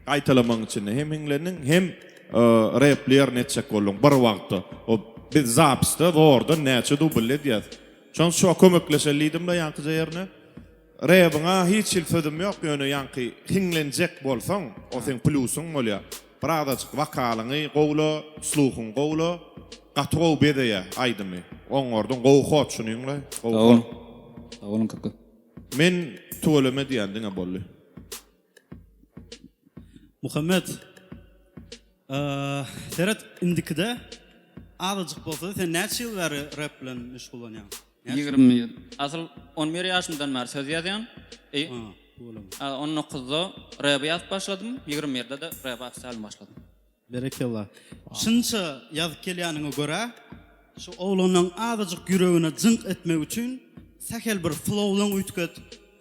Gaýtalamagyň içinde hem hiňlendiň hem repli ýerine etjek bolduň bir wagtda. O biz zapisde zordan näçe dubl edýäs. Şoň üçin kömekleşeli diýdimle ýaňkyja ýerine. Rebiňa hiç hili sözüm ýok ýöne ýaňky hiňlenjek bolsaň o seň plýusyň bolýa bir azajyk wokalyňy gowla sluhuňy gowla gaty gowy bezeýä aýdymy oňardyň gowy hod şunyňla gowy hod. Sag boluň köp köp. Men tüweleme diýän diňe boldy. Muhammet seret indikide azajyk bolsada sen näçe ýyl bäri rep bilen meşgullanýaň? 21. Asyl 11 ýaşymdan bäri söz ýazýan. I 19-da rebi ýazyp başladym, 21-de-de rebe ofitsialny başladym. Berekella. Şunça ýazyp gelýäniňe görä, şu oglanyň azajyk ýüregine jyňk etmek üçin sähel bir flowlaň üýtget,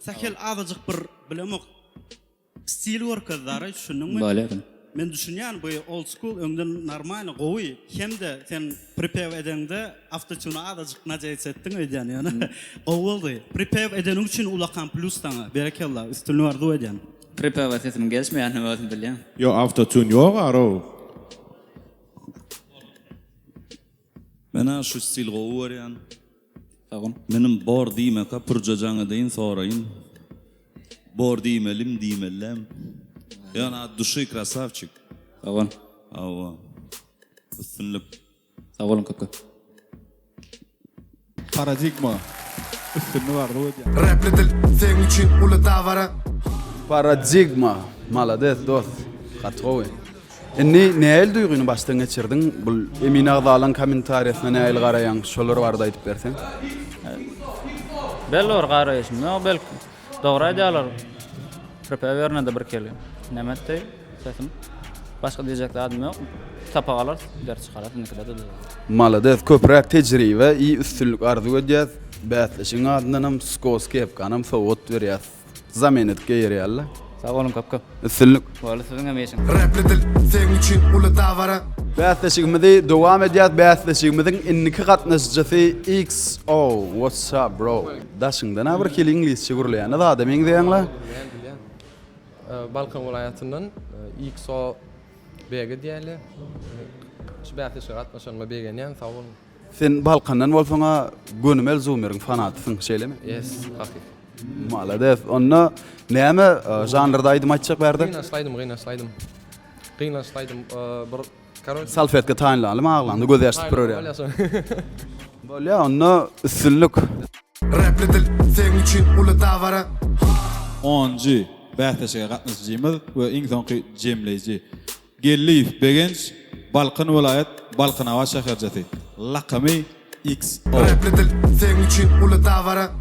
sähel azajyk bir bilemok Stil görkez dara düşündiňmi? Bolýa. Men düşünýän bu old school öňden normalny gowy hemde sen pripew edeňde awtotuna azajyk najeýts etdiň öýdýän ýöne gowy boldy. Pripew edeniň üçin ulakan plýus saňa berekella üstünlik arzuw edýän. Pripewe sesimiň gelişmeýänini özüm bilýän. Ýok awtotune ýok arow. Menä şu stil gowy görýän. Sag bol. Menem bor diýmeka pürje jaň edeýin soraýyn. Bor diýmelim diýmelidäm. Ýöne at duşy krasawçik. Sag bol. Hawa. Üstünlik. Sag boluň köp köp. Paradigma. Üstünlik arzuw edýän. Repli dil seň üçin uly dabara. Paradigma. Malades dos. Gaty gowy. Indi nähili duýgyny başdan geçirdiň? Bul emin agzalaň kommentariýasyna nähili garaýaň? Şolar barada aýdyp berseň. Belli bir garaýşym ýok belki dogry aýdýarlar Pripew ýerine-de bir keli neme etdi sesim başga diýjek zadym ýok sapak alarys ders çykararys indikide-de Malades köpräk tejribe i üstünlik arzuw edýäs bäsleşigiň adyndanam skos kepkanam sowgat berýäs zamen edip geýerýälle. Sag boluň köp köp. Üstünlik. Boldy siziň hem işiň. Repli dil seň üçin uly dabara. Bäsleşigimizi dowam edýäs bäsleşigimiziň indiki gatnaşyjysy XO what's up bro daşyňdan-a bir hili iňlisçe gürleýäne zada meňzeýäňla. Bilýän bilýän. Balkan welaýatyndan XO BG diýýärler. Şu bäsleşige gatnaşanyma begenýän sag boluň. Sen Balkandan bolsaňa gönümel Zumeriň fanatysyň şeýlemi? Yes, hakyky. Malades. Onda näme žanrda aýdym aýtjak bärde? Gynançly aýdym, gynançly aýdym. Gynançly aýdym bir karoç. Salfetka taýynlalymy aglanda göz ýaş süpürer ýaly. Bolýa onda üstünlik. Repli dil seň üçin uly dabara. Onunjy bäsleşige gatnaşyjymyz we iň soňky jemleýji Geldiýew Begenç, Balkan welaýat, Balkanabat şäherçesi. Lakamy XO. Repli dil seň üçin uly dabara.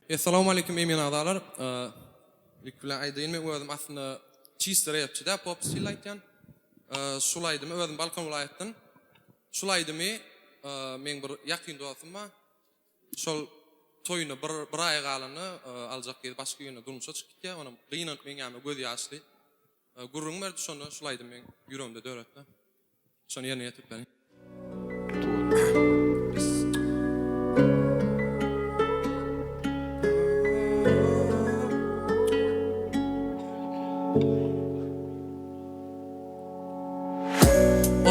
Essalawmaleýkim emin agzalar. Ilki bilen aýdaýyn men özüm aslynda çisto repçi däl pop stilde aýtýan. Şul aýdymy özüm Balkan welaýatdan. Şul aýdymy meň bir ýakyn dostum bar. Şol. Toýuna bir bir aý galanda aljak gyz başga birine durmuşa çykyp gitýär. Onam gynanyp meň ýanyma göz ýaşly gürrüň berdi. Şonda şul aýdym meň ýüregimde döretdi. Şony ýerine ýetirip berin.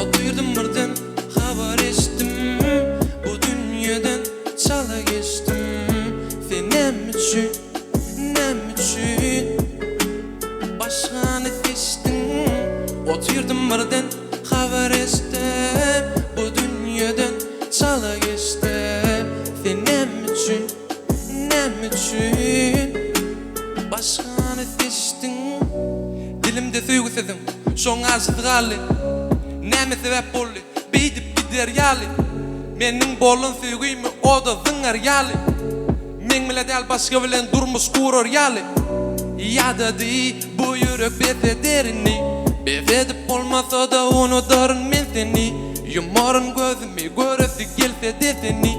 Oturdym birden habar eşitdim Bu dünýeden çala geçdim Sen näme üçin, näme üçin Başgany seçdiň Oturdym birden habar eşitdim Bu dünýeden çala geçdim Sen näme üçin, näme üçin Başgany seçdiň. Dilimde söýgi sözüň, şoň ajysy galdy. Näme sebäp boldy, beýdip gider ýaly? Meniň bolan söýgimi oda zyňar ýaly. Meň bile däl başga bilen durmuş gurar ýaly. Ýadady bu ýürek bes eder indi. Bes edip bolmasa-da unudaryn men seni. Ýumaryn gözümi göresi gelse-de seni.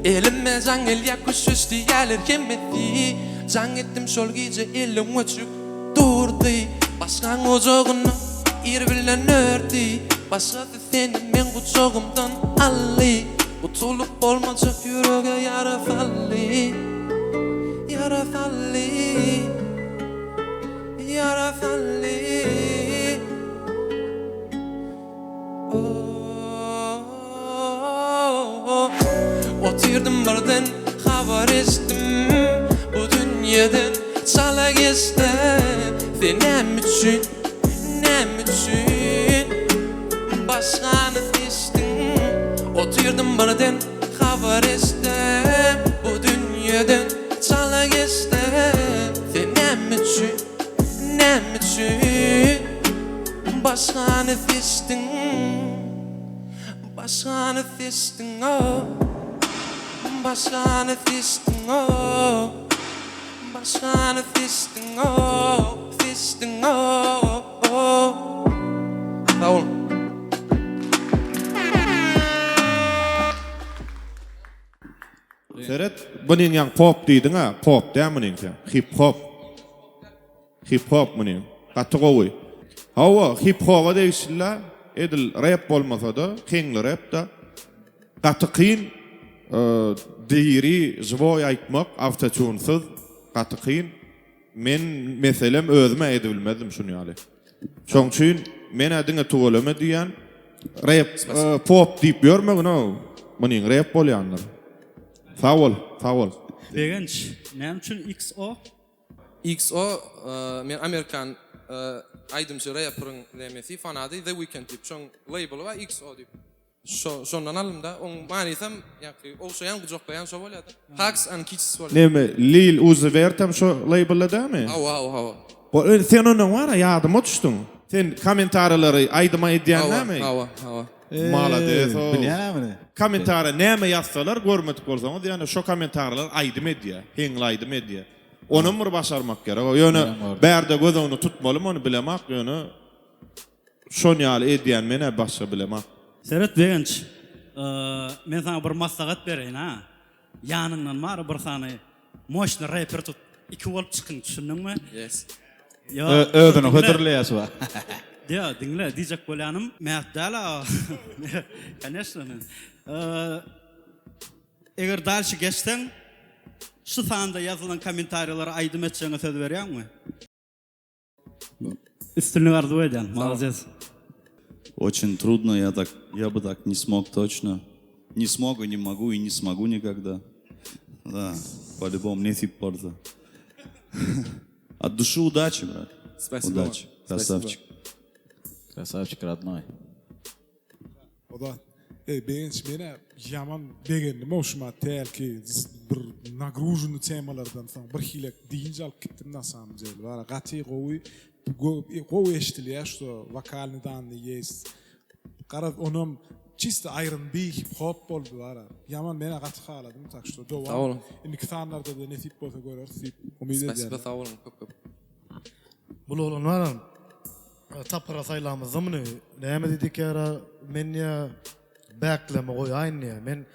Elime jaň gelýär köşeşdiýäler hemmesi. Jaň etdim şol gije eliň öçük durdy Başgaň ojagyny ir bilen ördi Başgasy seni meň gujagymdan aldy Gutulyp bolmajak ýürege ýara saldy Ýara saldy Ýara saldy Otyrdym birden habar eşitdim Bu dünýeden çala geçdim Sen näme üçin, näme üçin Başgany seçdiň Otyrdym birden habar eşitdim Bu dünýeden çala geçdim Sen näme üçin, näme üçin Başgany seçdiň Başgany seçdiň oh Başgany seçdiň oh Başgany seçdiň oh Seçdiň oh Sag boluň. Seret, bunyň ýaň pop diýdiň-ä, pop däl munyň sen, hip-hop. Hip hop muny. Gaty gowy. Hawa, hip hoba degişli-la, edil rep bolmasa-da, heňli rep-da. Gaty kyn diri, žiwoý aýtmak, awtotunsyz gaty kyn. Men meselem özüm-ä edibilmezdim şuny ýaly. Şoň üçin men-ä diňe tüweleme diýýän. Rep, pop diýip ýörmegin-ow, munyň rep bolýandyr. Sag bol, sag bol. Begenç, näme üçin XO? XO men amerikan aýdymçy reperiň nemesi fanady The Weeknd diýip şoň labely bar XO diýip. Şo şondan aldym da. Oň manysam ýaňky ogşaýan gujaklaýan şo bolýada. Hugs and kisses bolýar. Neme Lil Uzi Vert hem şo labelde dämi? Hawa hawa hawa. Bo sen ondan bara ýadyma düşdüň. Sen kommentariýalary aýdyma edýän dämi? Hawa hawa hawa. Malades o. Bilýän muny. Kommentariýa näme ýazsalar görmedik bolsaňyz ýöne şo kommentariýalar aýdym edýär. Heňli aýdym edýär. Onam bir başarmak gerek. Ýöne bärde göz öňünde tutmalymy ony bilemak ýöne şon ýaly edýän menä başga bilemak. Seret Begenç, men saňa bir maslahat bereýin ha. Ýanyňdan bary bir sany moşny reper tut. Iki bolup çykyň düşündiňmi? Yes. Ýo, Özüni diňle. hödürleýär şu wagt. Ýo, diňle, diýjek bolýanym Mät däl a. Koneşno men. Eger dalşy geçseň, şu sanda ýazylan kommentariýalara aýdym etjegiňe söz berýäňmi? Üstünlik arzuw edýän. Malades. Очень трудно, я так, я бы так не смог точно. Не смог и не могу и не смогу никогда. Да, по-любому nesip bolsa. От души удачи, брат. Спасибо. Удачи. Красавчик. Красавчик родной. O-da, Eý, Begenç, men-ä ýaman begendim-ow şuma tälki bir nagružnyý temalardan soň birhilek dynç alyp gitdim na samom dele. Bara gaty gowy, gowy eşidilýär şo wokalnyý dannyý ýest. Garaz onam çisto R&B hip hop boldy bara. Ýaman men-ä gaty haladym tak şto dowam. Sag boluň. Indiki sanlarda-da nesip bolsa göreris diýip umyt edýän. Spasiba sag boluň köp köp. Bul oglan baram tapgyra saýlamyzda muny näme diýdikära men ýa bäkleme goýaýyn diýä men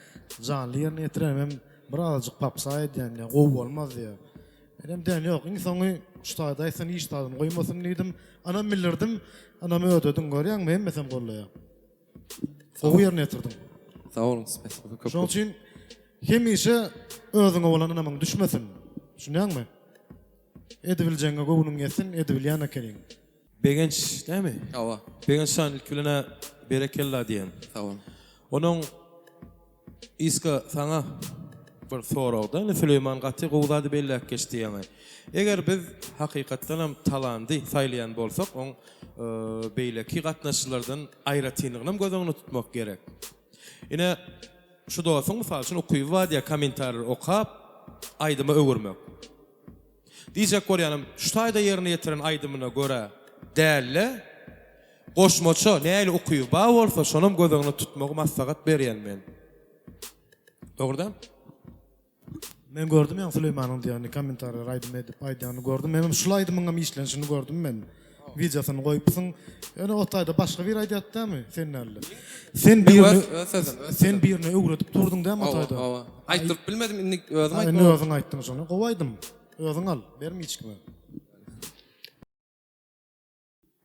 janly ýerine ýetirenem hem. Birazajyk popsa edýän diýýär, gowy bolmaz diýýär. Menem diýen ýok, iň soňy şu taýda aýtsaň hiç zadyny goýmasyn diýdim. Ynam bildirdim, ynamy ödediň görýäňmi, hemmesem gollaýar. Gowy ýerine ýetirdiň. Sag boluň, spasiba köp. Şonuň üçin hemişe özüňe bolan ynamyň düşmesin. Düşünýäňmi? Edibiljegiňe göwnüň ýetsin, edibilýän ekeniň. Begenç dämi? Hawa. Begenç jan ilki bilen-ä berekella diýen. Sag bol. Onuň Iska saňa bir soragda indi Süleýman gaty gowy zady belläp geçdi ýaňy. Eger biz hakykatdanam talandy saýlaýan bolsak oň beýleki gatnaşyjylardan aýratynlygynam göz öňünde tutmak gerek. Ine şu dostuň mysal üçin ukyby bar diýýär kommentarileri okap aýdyma öwürmek. Diýjek bolýanym, şu taýda ýerine ýetiren aýdymyna görä däl-de, goşmaça nähili ukyby bar bolsa, şonam göz öňünde tutmagy maslahat berýän men. Dogry däl? Men gördüm ýaňy Süleýmanyň diýenini kommentariýalar aýdym edip aýdýanyny gördüm. Hemem şul aýdymyňam işlenişini gördüm men. Wideosyny goýupsyň. Ýöne o taýda başga biri aýdýardy dämi? Sen dälde. Sen birini sen birine öwredip durduň dämi o taýda? Hawa, hawa. Aýtdyryp bilmedim, indi özüm aýtmaly. Indi özüň aýtdyň şony. Gowy aýdym. Özüň al, berme hiç kime.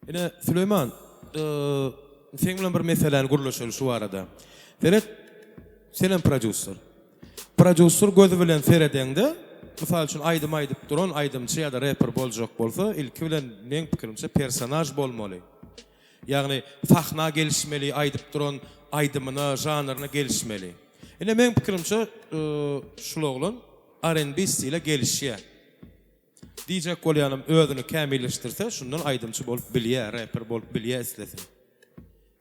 Ine, Süleýman, seň bilen bir meseläni gürleşeli şu barada. Seret, senem prodýuser. Prodýuser gözi bilen seredeňde, mysal üçin aýdym aýdyp duran aýdymçy ýa-da reper boljak bolsa, ilki bilen meň pikirimçe personaž bolmaly. Ýagny sahna gelişmeli, aýdyp duran aýdymyna, žanryna gelişmeli. Ine meň pikirimçe şul oglan R&B stile gelişýär. Diýjek bolýanym özüni kämilleşdirse şundan aýdymçy bolup bilýär, reper bolup bilýär islese.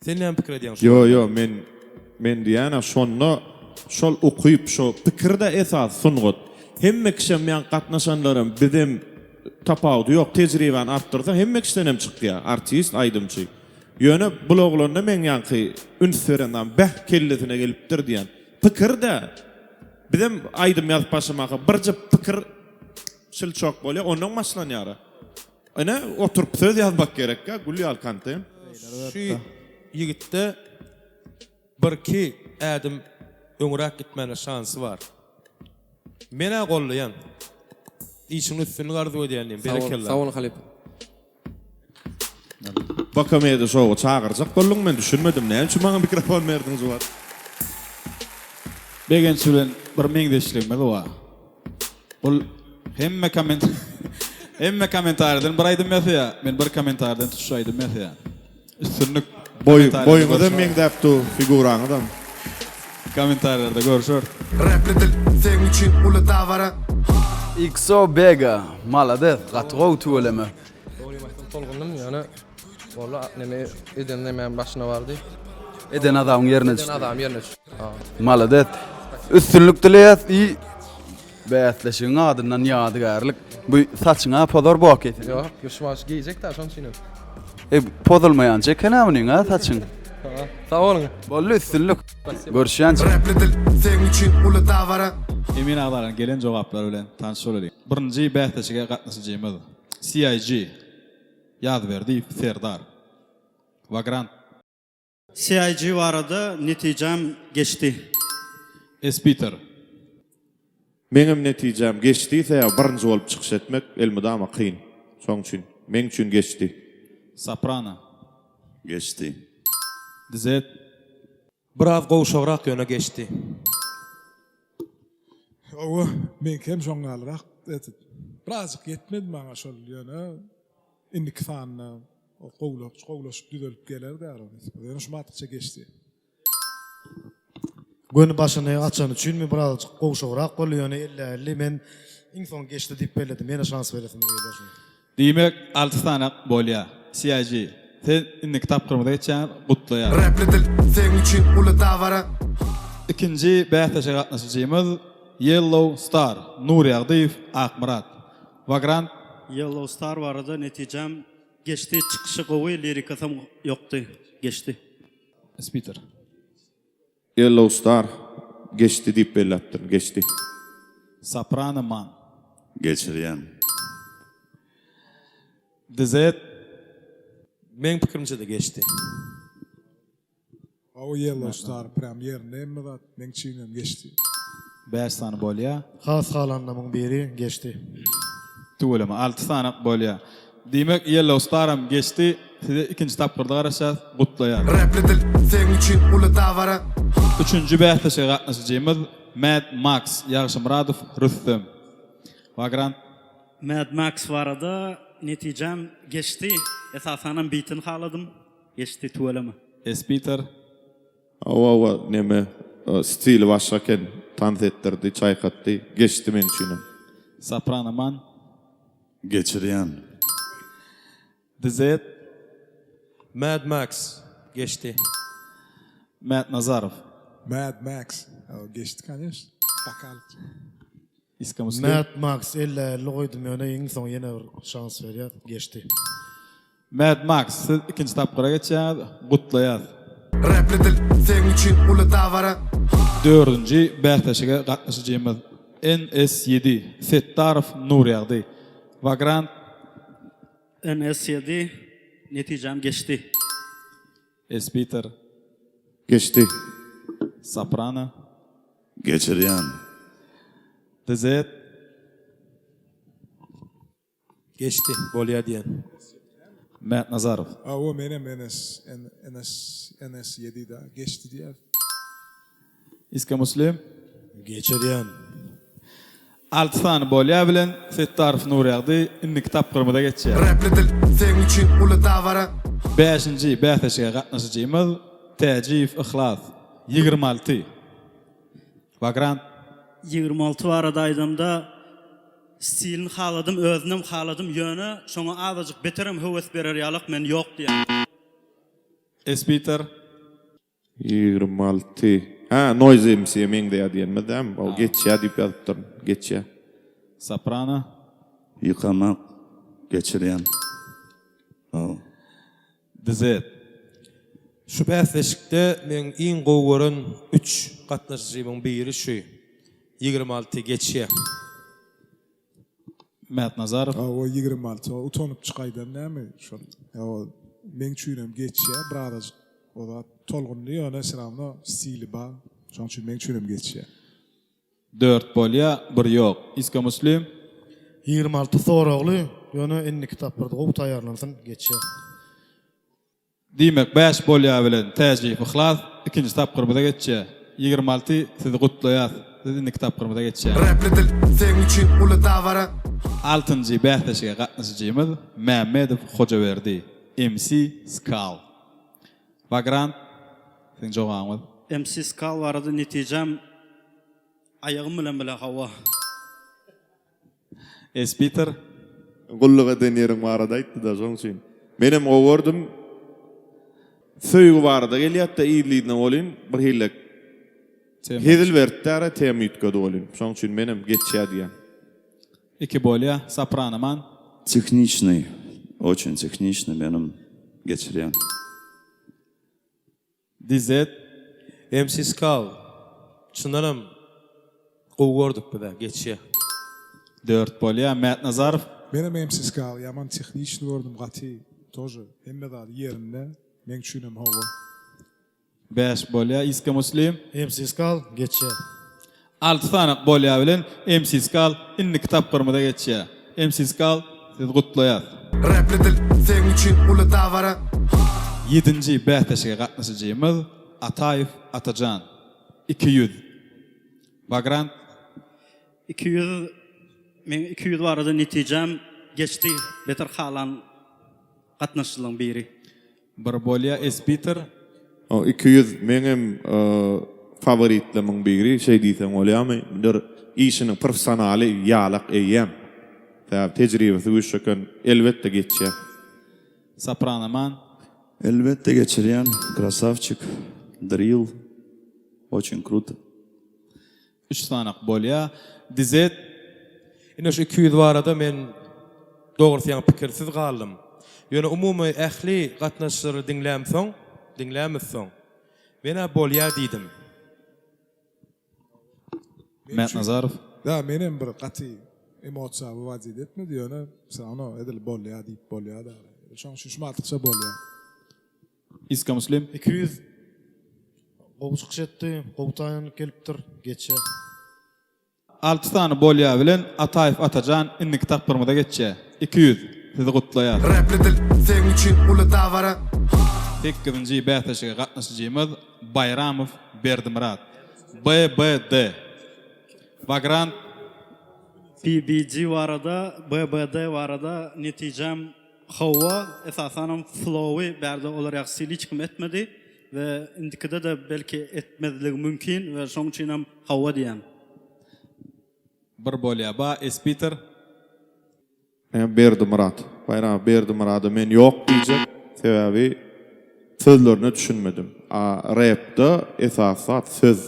Sen näme pikir edýäň şu Ýo barada? ýo men men diýýänä şonda şol ukyp şo pikir-de esasy sungat. Hemme kişem ýaňky gatnaşanlaram bizem tapawudy ýok tejribäni artdyrsaň hemme kişidenem çykýa artist aýdymçy. Ýöne bul oglanda meň ýaňky üns beren zadym bäh kellesine gelipdir diýen pikir-de bizem aýdym ýazyp başlamaka birje pikir şilçok bolýa ondan başlanýara. Ine oturyp söz ýazmak gerekkä gül ýaly kontent. Şu ýigitde birki ädim öňräk gitmäne şansy bar. Menä gollaýan. Işiňde üstünlik arzuw edýän diýen. Berekella. Sag boluň halypa. Bakamedi şowa çagyrjak bolduň men düşünmedim näme üçin maňa mikrofon berdiň juwat. Begenç bilen bir meňzeşligimiz bar. Bul hemme komment hemme kommentariýadan bir aýdym ýazýa, men bir kommentariýadan tutuş aýdym ýazýan. Üstünlik. Boý boýuňyzam meňzäp dur, figuraňyzam. Kommentariýalarda görüşeris. Rapli dil seň üçin uly dabara. XO Bega malades gaty gowy tüweleme. Dogrymy aýtsam tolgundym ýöne walla neme eden nemäm başyna bardy. Eden azabyň ýerine düşdi. Eden azabym ýerine düşdi. Malades. Üstünlik dileýäs i bäsleşigiň adyndan ýadygärlik. Bu saçyňa pozar bu okey seniň. Ýok, şu wagt geýjek da şonuň üçinem. E pozulmaýança eken-ä munyň a saçyň. Sag boluň. Boldy üstünlik. Görüşýänçä. Rapli dil seň üçin uly dabara. Emin agzalaryň gelen jogaplary bilen tanyş bolalyň. Birinji bäsleşige gatnaşyjymyz CIG Ýazberdiýew Serdar. Wagrant. CIG barada netijäm geçdi. Espiter. Meňem netijäm geçdi sebäbi birinji bolup çykyş etmek elmydama kyn. Şoň üçin meň üçin geçdi. Soprano. Geçdi. Dizet. Biraz gowşagrak ýöne geçdi. Hawa, meňkem şoň ýalyrak etip. Birazjyk ýetmedi maňa şol ýöne indiki sanyna gowulaşyp düzelip geler däl ol. Ýöne şu matykça geçdi. Göni başyny açany üçinmi birazajyk gowşagrak boldy ýöne ellä-elli men iň soňky geçdi diýip belledim ýene şans beresimiz gelýär şoňa. Diýmek alty sany bolýa. CIG sen indiki tapgyrymyza geçýäňiz gutlaýas. Rapli dil seň üçin uly dabara. Ikinji bäsleşige gatnaşyjymyz Yellow Star Nurýagdyýew Akmyrat. Wagrant. Yellow Star barada netijäm geçdi çykyşy gowy lirikasam ýokdy geçdi. Spiter. Yellow Star geçdi diýip belläpdirin. Geçdi. Soprano Man. Geçirýän. DZ. Meň pikirimçe-de geçdi. Hawa Yellow Star prям ýerinde hemme zat meň üçinem geçdi. Bäş sany bolýa. Has halanlamyň biri geçdi. Tüweleme alty sany bolýa. Diýmek Yellow Staram geçdi. Size ikinji tapgyrda garaşýas. Gutlaýas. Rapli dil seň üçin uly dabara. Üçünji bäsleşige gatnaşyjymyz Mad Max Ýagşymyradow Rüstem. Vagrant. Mad Max barada netijäm geçdi. Esasanam bitini haladym. Geçdi tüweleme. Espiter. Hawa hawa neme stili başga eken tans etdirdi çaýkatdy geçdi meň üçinem. Soprano man. Geçirýän. DZ. Mad Max geçdi. Mät Nazarow. Mad Max geçdi koneşno. Bakalyk. Iska Muslim. Mad Max ellä 50 goýdum ýöne iň soň ýene bir şans berýär geçdi. Mad Max siz ikinji tapgyra geçýäňiz gutlaýas. Rapli dil seň üçin uly dabara. Dördünji bäsleşige gatnaşyjymyz NS ýedi Setdarow Nurýagdy. Vagrant. NS ýedi netijäm geçdi. Espiter. Geçdi. Soprano. Geçirýän. DZ. Geçdi. Bolýa diýen. Mätnazarow. Hawa menem NS NS NS ýedi da geçdi diýer. Iska Muslim. Geçirýän. Alty sany bolýa bilen Setdarow Nurýagdy indiki tapgyrymyza geçýär. Rapli dil seň üçin uly dabara. Bäşinji bäsleşige gatnaşyjymyz Täjiýew Yhlas, 26. Vagrant. 26 barada aýdamda stilini haladym özünem haladym ýöne şoňa azajyk beterem höwes berer ýalak men ýok diýen. Espiter. 26. Hä, Noise MC-e meňzeýär diýenimiz dämi? O geçýär diýip ýazypdyryn. Geçýär. Soprano. Ýykamak, geçirýän. Hawa. DZ. Şu bäsleşikde meň iň gowy gören üç gatnaşyjymyň biri şu. 26 geçýär. Mätnazarow. Hawa 26 o utanyp çykaýdan näme şol hawa meň üçinem geçýär birazajyk o zat tolgundy ýöne wse rawno stili bar şoň üçin meň üçinem geçýär. Dört bolýa bir ýok. Iska Muslim. 26 soragly ýöne indiki tapgyrda gowy taýýarlansyn geçýär. Diýmek bäş bolýa bilen Täjiýew Yhlas ikinji tapgyrymyza geçýär. 26 sizi gutlaýas. Siz indiki tapgyrymyza geçýäňiz. Rapli dil seň üçin uly dabara. Altynjy bäsleşige gatnaşyjymyz Mämmedow Hojaberdi, MC Skal. Vagrant siziň jogabyňyz. MC Skal barada netijäm aýagym bilen bile hawa. Espiter. Gulluk eden ýeriň barada aýtdy-da, şoň üçin. Menem gowy gördüm. Söýgi barada gelýärdi-de yzly-yzyna welin, birhili hezil berdi-dä tema üýtgedi welin. Şoň üçin menem geçýär diýýän. Iki bolýa, Sopranoman. Tehniçnyý, oçin tehniçnyý menem geçirýän. DZ. MC Skal çyndanam gowy gördük bizä geçýä. Dört bolýa Mätnazarow. Menem MC Skal ýaman tehniçny gördüm gaty тоже hemme zady ýerinde meň üçinem hawa. Bäş bolýa Iska Muslim. MC Skal geçýä. Alty sany bolýa bilen MC Skal indiki tapgyrymyza geçýä. MC Skal sizi gutlaýas. Rapli dil seň üçin uly dabara. Ýedinji bäsleşige gatnaşyjymyz Ataýew Atajan, 200. Vagrant. 200 meň 200 barada netijäm geçdi beter halan gatnaşyjylaryň biri. Bir bolýa Espiter. O 200 meňem faworitlerimiň biri şeý diýseň bolýamy bir işiniň professionaly ýalak eýýäm sebäbi tejribesi güýçli eken elbetde geçýär. Sopranoman. Elbetde geçirýän krasawçik drill oçin kruto. Üç sanak bolýa. Dizet. Ine şu 200 barada men dogrusy ýaňy pikirsiz galdym. Ýöne umumy ähli gatnaşyjylary diňlämsoň, diňlämizsoň, men-ä bolýa diýdim. Mätnazarow. Da menem bir gaty emosiýa wywodit etmedi ýöne wse rawno edil bolýa diýip bolýa-da. Şoň üçin şumatlykça bolýa. Iska Muslim. 200 gowy çykyş etdi, gowy taýynlyk gelipdir, geçýär. Alty sany bolýa bilen Ataýew Atajan indiki tapgyrymyza geçýär. 200. Sizi gutlaýas. Repli dil seň üçin uly dabara. Sekizinji bäsleşige gatnaşyjymyz Baýramow Berdimyrat. BBD. Vagrant. BBG barada, BBD barada netijäm hawa, esasanam flowy bärde olar ýaly stil hiç kim etmedi we indikide-de belki etmezligi mümkin we şoň üçinem hawa diýýän. Bir bolýa ba espiter. Men Berdimyrat. Baýram Berdimyrada men ýok diýjek. Sebäbi sözlerine düşünmedim. A repde esasy zat söz.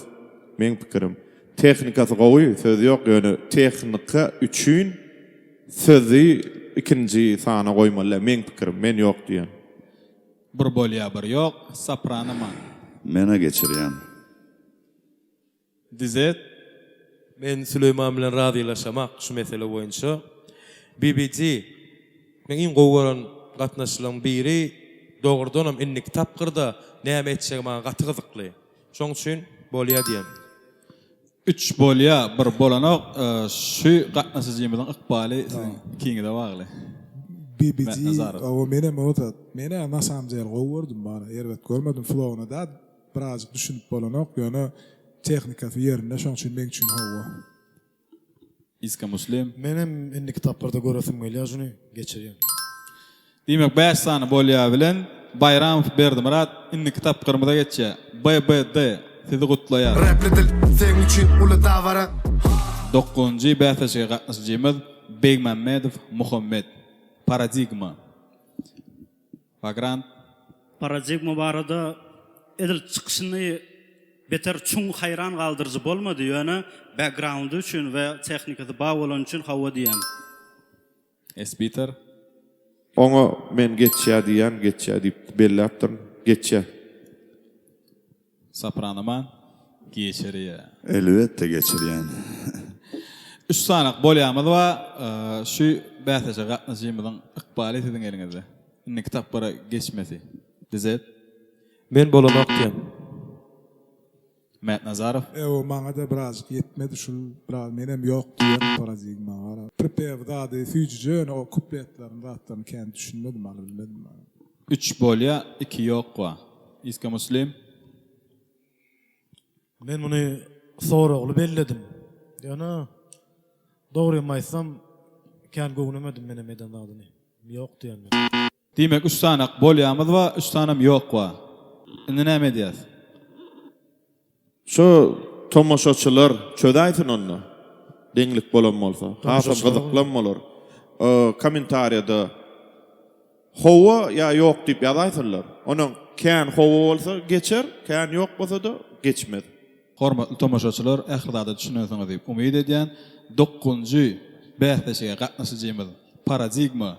Meň pikirim. Tehnikasy gowy, söz ýok, ýöne tehnika üçin sözi ikinji sana goýmaly däl. Meň pikirim. Men ýok diýen. Bir bolýa bir ýok. Soprano man. Menä geçirýän. Dizet. Men Süleýman bilen razylaşamak şu mesele boýunça. BBG meň iň gowy gören gatnaşyjylaryň biri, dogrudanam indiki tapgyrda näme etjegi maňa gaty gyzykly. Şoň üçin bolýa diýen. Üç bolýa bir bolanok şu gatnaşyjymyzyň ykbaly siziň ikiňize bagly. BBG Mätnazarow. Hawa menem o zat. Menä na samom dele gowy gördüm bana erbet görmedim flowuna da Birazjyk düşünip bolanok ýöne tehnikasy ýerinde şoň üçin meň üçin hawa. Iska Muslim. Menem indiki tapgyrda göresim gelýär şuny geçirýän. Diýmek 5 sany bolýa bilen Baýramow Berdimyrat indiki tapgyrymyza geçýär. BBD sizi gutlaýar. Repli dil seň üçin uly dabara. Dokuzynjy bäsleşige gatnaşyjymyz Begmämmedow Muhammet. Paradigma. Vagrant. Paradigma barada edil çykyşyny beter çuň haýran galdyryjy bolmady, ýöne backgroundy üçin we tehnikasy bar bolany üçin hawa diýýän. Esbiter. Oňa men geçýä diýýän, geçýä diýip belläpdirin. Geçýä. Sopranoman geçirýä. Elbetde geçirýän. Üç sanak bolýamyz bar. Şu bäsleşige gatnaşyjymyzyň ykbaly siziň eliňizde. Indiki tapgyra geçmesi. Dizet. Men bolanok diýen. Mätnazarow. Ewo maňada birazjyk ýetmedi şul biraz menem ýok diýerin paradigma gara. Pripew zady süýjüje ýöne o kupletlerini zatlaryny kän düşünmedim alybilmedim. Üç bolýa iki ýok wa. Iska Muslim. Men muny soragly belledim. Ýöne dogrymy aýtsam kän göwnemedim menem eden zadyny. Ýok diýen men. Diýmek üç sanak bolýamyz bar, üç sanam ýok bar. Indi näme edýäs? Şu tomaşaçylar çözäýsin onda. Deňlik bolan bolsa. Hasam gyzyklam bolar. Kommentariýada Hawa ýa ýok diýip ýazaýsynlar. Onuň kän hawa bolsa geçer, kän ýok bolsa-da geçmez. Hormatly tomaşaçylar ähli zada düşünensiňiz diýip umyt edýän. Dokuzynjy bäsleşige gatnaşyjymyz Paradigma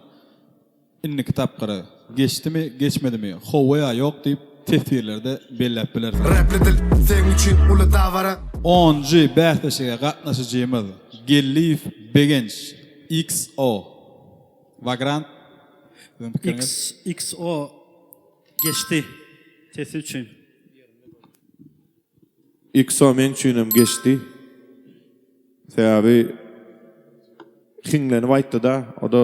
indiki tapgyra geçdimi, geçmedimi, hawa ýa ýok diýip teswirlerde belläp bilersiňiz. Repli dil seň üçin uly dabara. Onunjy bäsleşige gatnaşyjymyz Geldiýew Begenç, XO. Vagrant siziň pikiriňiz? XXO geçdi sesi üçin. XO meň üçinem geçdi. Sebäbi hiňlenip aýtdy-da, o-da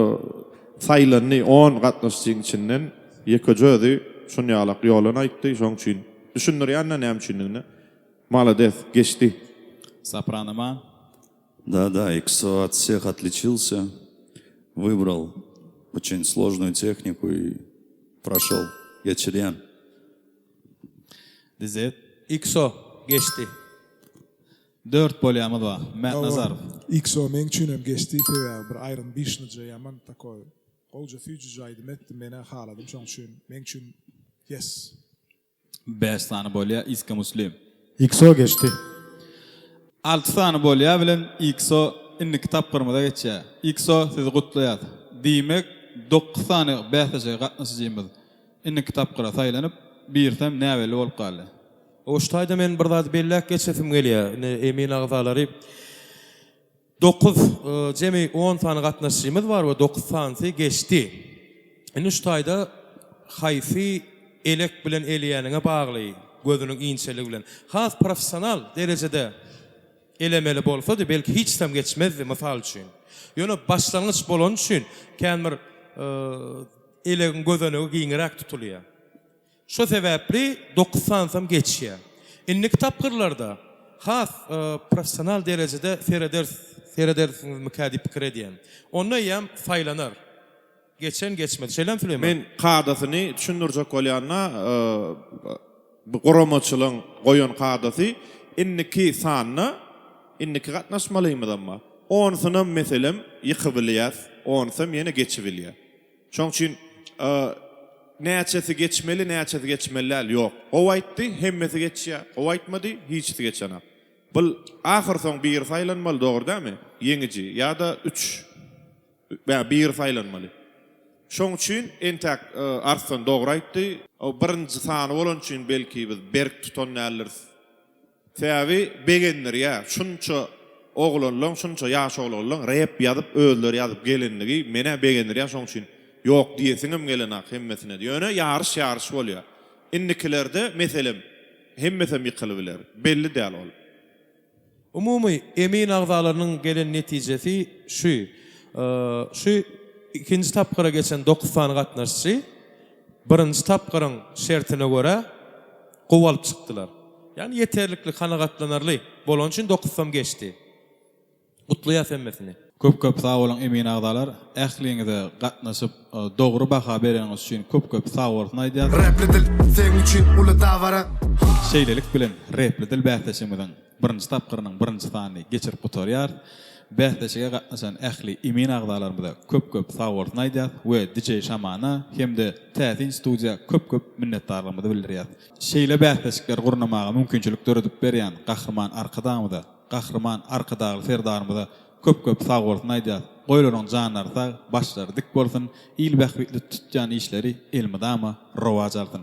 saýlandy on gatnaşyjyň içinden ýekeje özi şunýalak ýolan aýtdy, şoň üçin düşündirýän-de näme üçindigini. Malades, geçdi. Soprano man. Da da XO от всех отличился выбрал очень сложную технику и прошел geçirýän. Dizet. XO geçdi. Dört bolýamyz bar. Mätnazarow. XO meň üçinem geçdi sebäbi bir aýryn bişnyja ýaman takoý gowja süýjüje aýdym etdi menä haladym şoň üçin meň üçin yes. Bäş sany bolýa Iska Muslim. XO geçdi. Alty sany bolýa bilen XO indiki tapgyrymyza geçýär. XO sizi gutlaýas. Diýmek dokuz sany bäsleşige gatnaşyjymyz indiki tapgyra saýlanyp, birisem näbelli bolup galdy. Şu taýda men bir zady belläp geçesim gelýär. Indi emin agzalary Dokuz, jemi on sany gatnaşyjymyz bar we dokuz sanysy geçdi. Indi şu taýda haýsy elek bilen eleýäniňe bagly, gözüniň inçeligi bilen. Has professional derejede. Elemeli bolsady, belki hiçsem geçmezdi, mysal üçin. Ýöne başlangyç bolany üçin kän bir elegiň gözenegi giňräk tutulýar. Şo sebäpli dokuz sanysam geçýär. Indiki tapgyrlarda has professional derejede serederis, seredersiňizmikä diýip pikir edýän. Onda eýýäm saýlanar. Geçen geçmedi. Şeýlemi Süleýman? Men kadasyny düşündirjek bolýanda bu guramaçylygyň goýan kadasy indiki sanda indiki gatnaşmalymyzam bar. Onusynam meselem ýykybilýäs, onusam ýene geçibilýär. Şoň üçin näçesi geçmeli, näçesi geçmeli däl ýok. Gowy aýtdy, hemmesi geçýär. Gowy aýtmady, hiçisi geçenak. Bul ahyrsoň biri saýlanmaly dogry dälmi? Ýeňiji ýa-da üç Bä biri saýlanmaly. Şoň üçin entäk Arslan dogry aýtdy. O birinji sany bolany üçin belki biz berk tutan däldiris. Sebäbi begendirýär. Şunça oglanlaň, şunça ýaş oglanlaň rep ýazyp, özleri ýazyp gelenligi menä begendirýär. Şoň üçin ýok diýesiňem gelenak hemmesine. Ýöne ýaryş ýaryş bolýar. Indikilerde meselem hemmesem ýykylybiler. Belli däl ol. Umumy emin agzalarynyň gelen netijesi şu, Şu ikinji tapgyra geçen dokuz sany gatnaşyjy birinji tapgyryň şertine görä gowy alyp çykdylar. Ýagny ýeterlikli, kanagatlanarly bolany üçin dokuzsam geçdi. Gutlaýas hemmesini. Köp köp sag boluň emin agzalar ähliňize gatnaşyp dogry baha bereniňiz üçin köp köp sagbolsun aýdýas. Repli dil seň üçin uly dabara. Şeýlelik bilen Repli dil bäsleşigimiziň birinji tapgyrynyň birinji sanyny geçirip gutarýarys. Bäsleşige gatnaşan ähli emin agzalarymyza köp köp sagbolsun aýdýas we DJ Şamana hem-de Täsin studiýa köp köp minnetdarlygymyzy bildirýäs. Şeýle bäsleşikleri gurnamaga mümkinçilik döredip berýän Gahryman Arkadagymyza Gahryman Arkadagly Serdarymyza köp köp sagbolsun aýdýas. Goý olaryň janlary sag, başlary dik bolsun, il bähbitli tutýan işleri elmydama rowaç alsyn.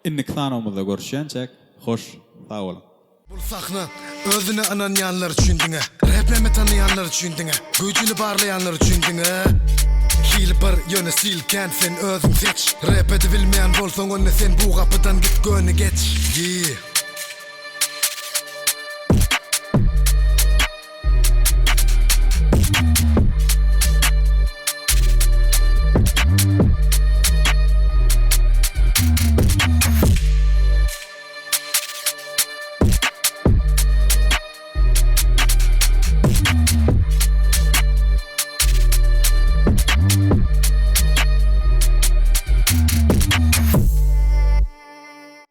Indiki sanawymyzda görüşýänçäk, hoş sag boluň. Bul sahna, özüne ynanýanlar üçin diňe. Repleme tanaýanlar üçin diňe. Güýjüni barlaýanlar üçin diňe. Hili bir, ýöne stil kän, sen özüň seç. Rep edibilmeýän bolsaň onda sen bu gapydan git göni geç. Ýee.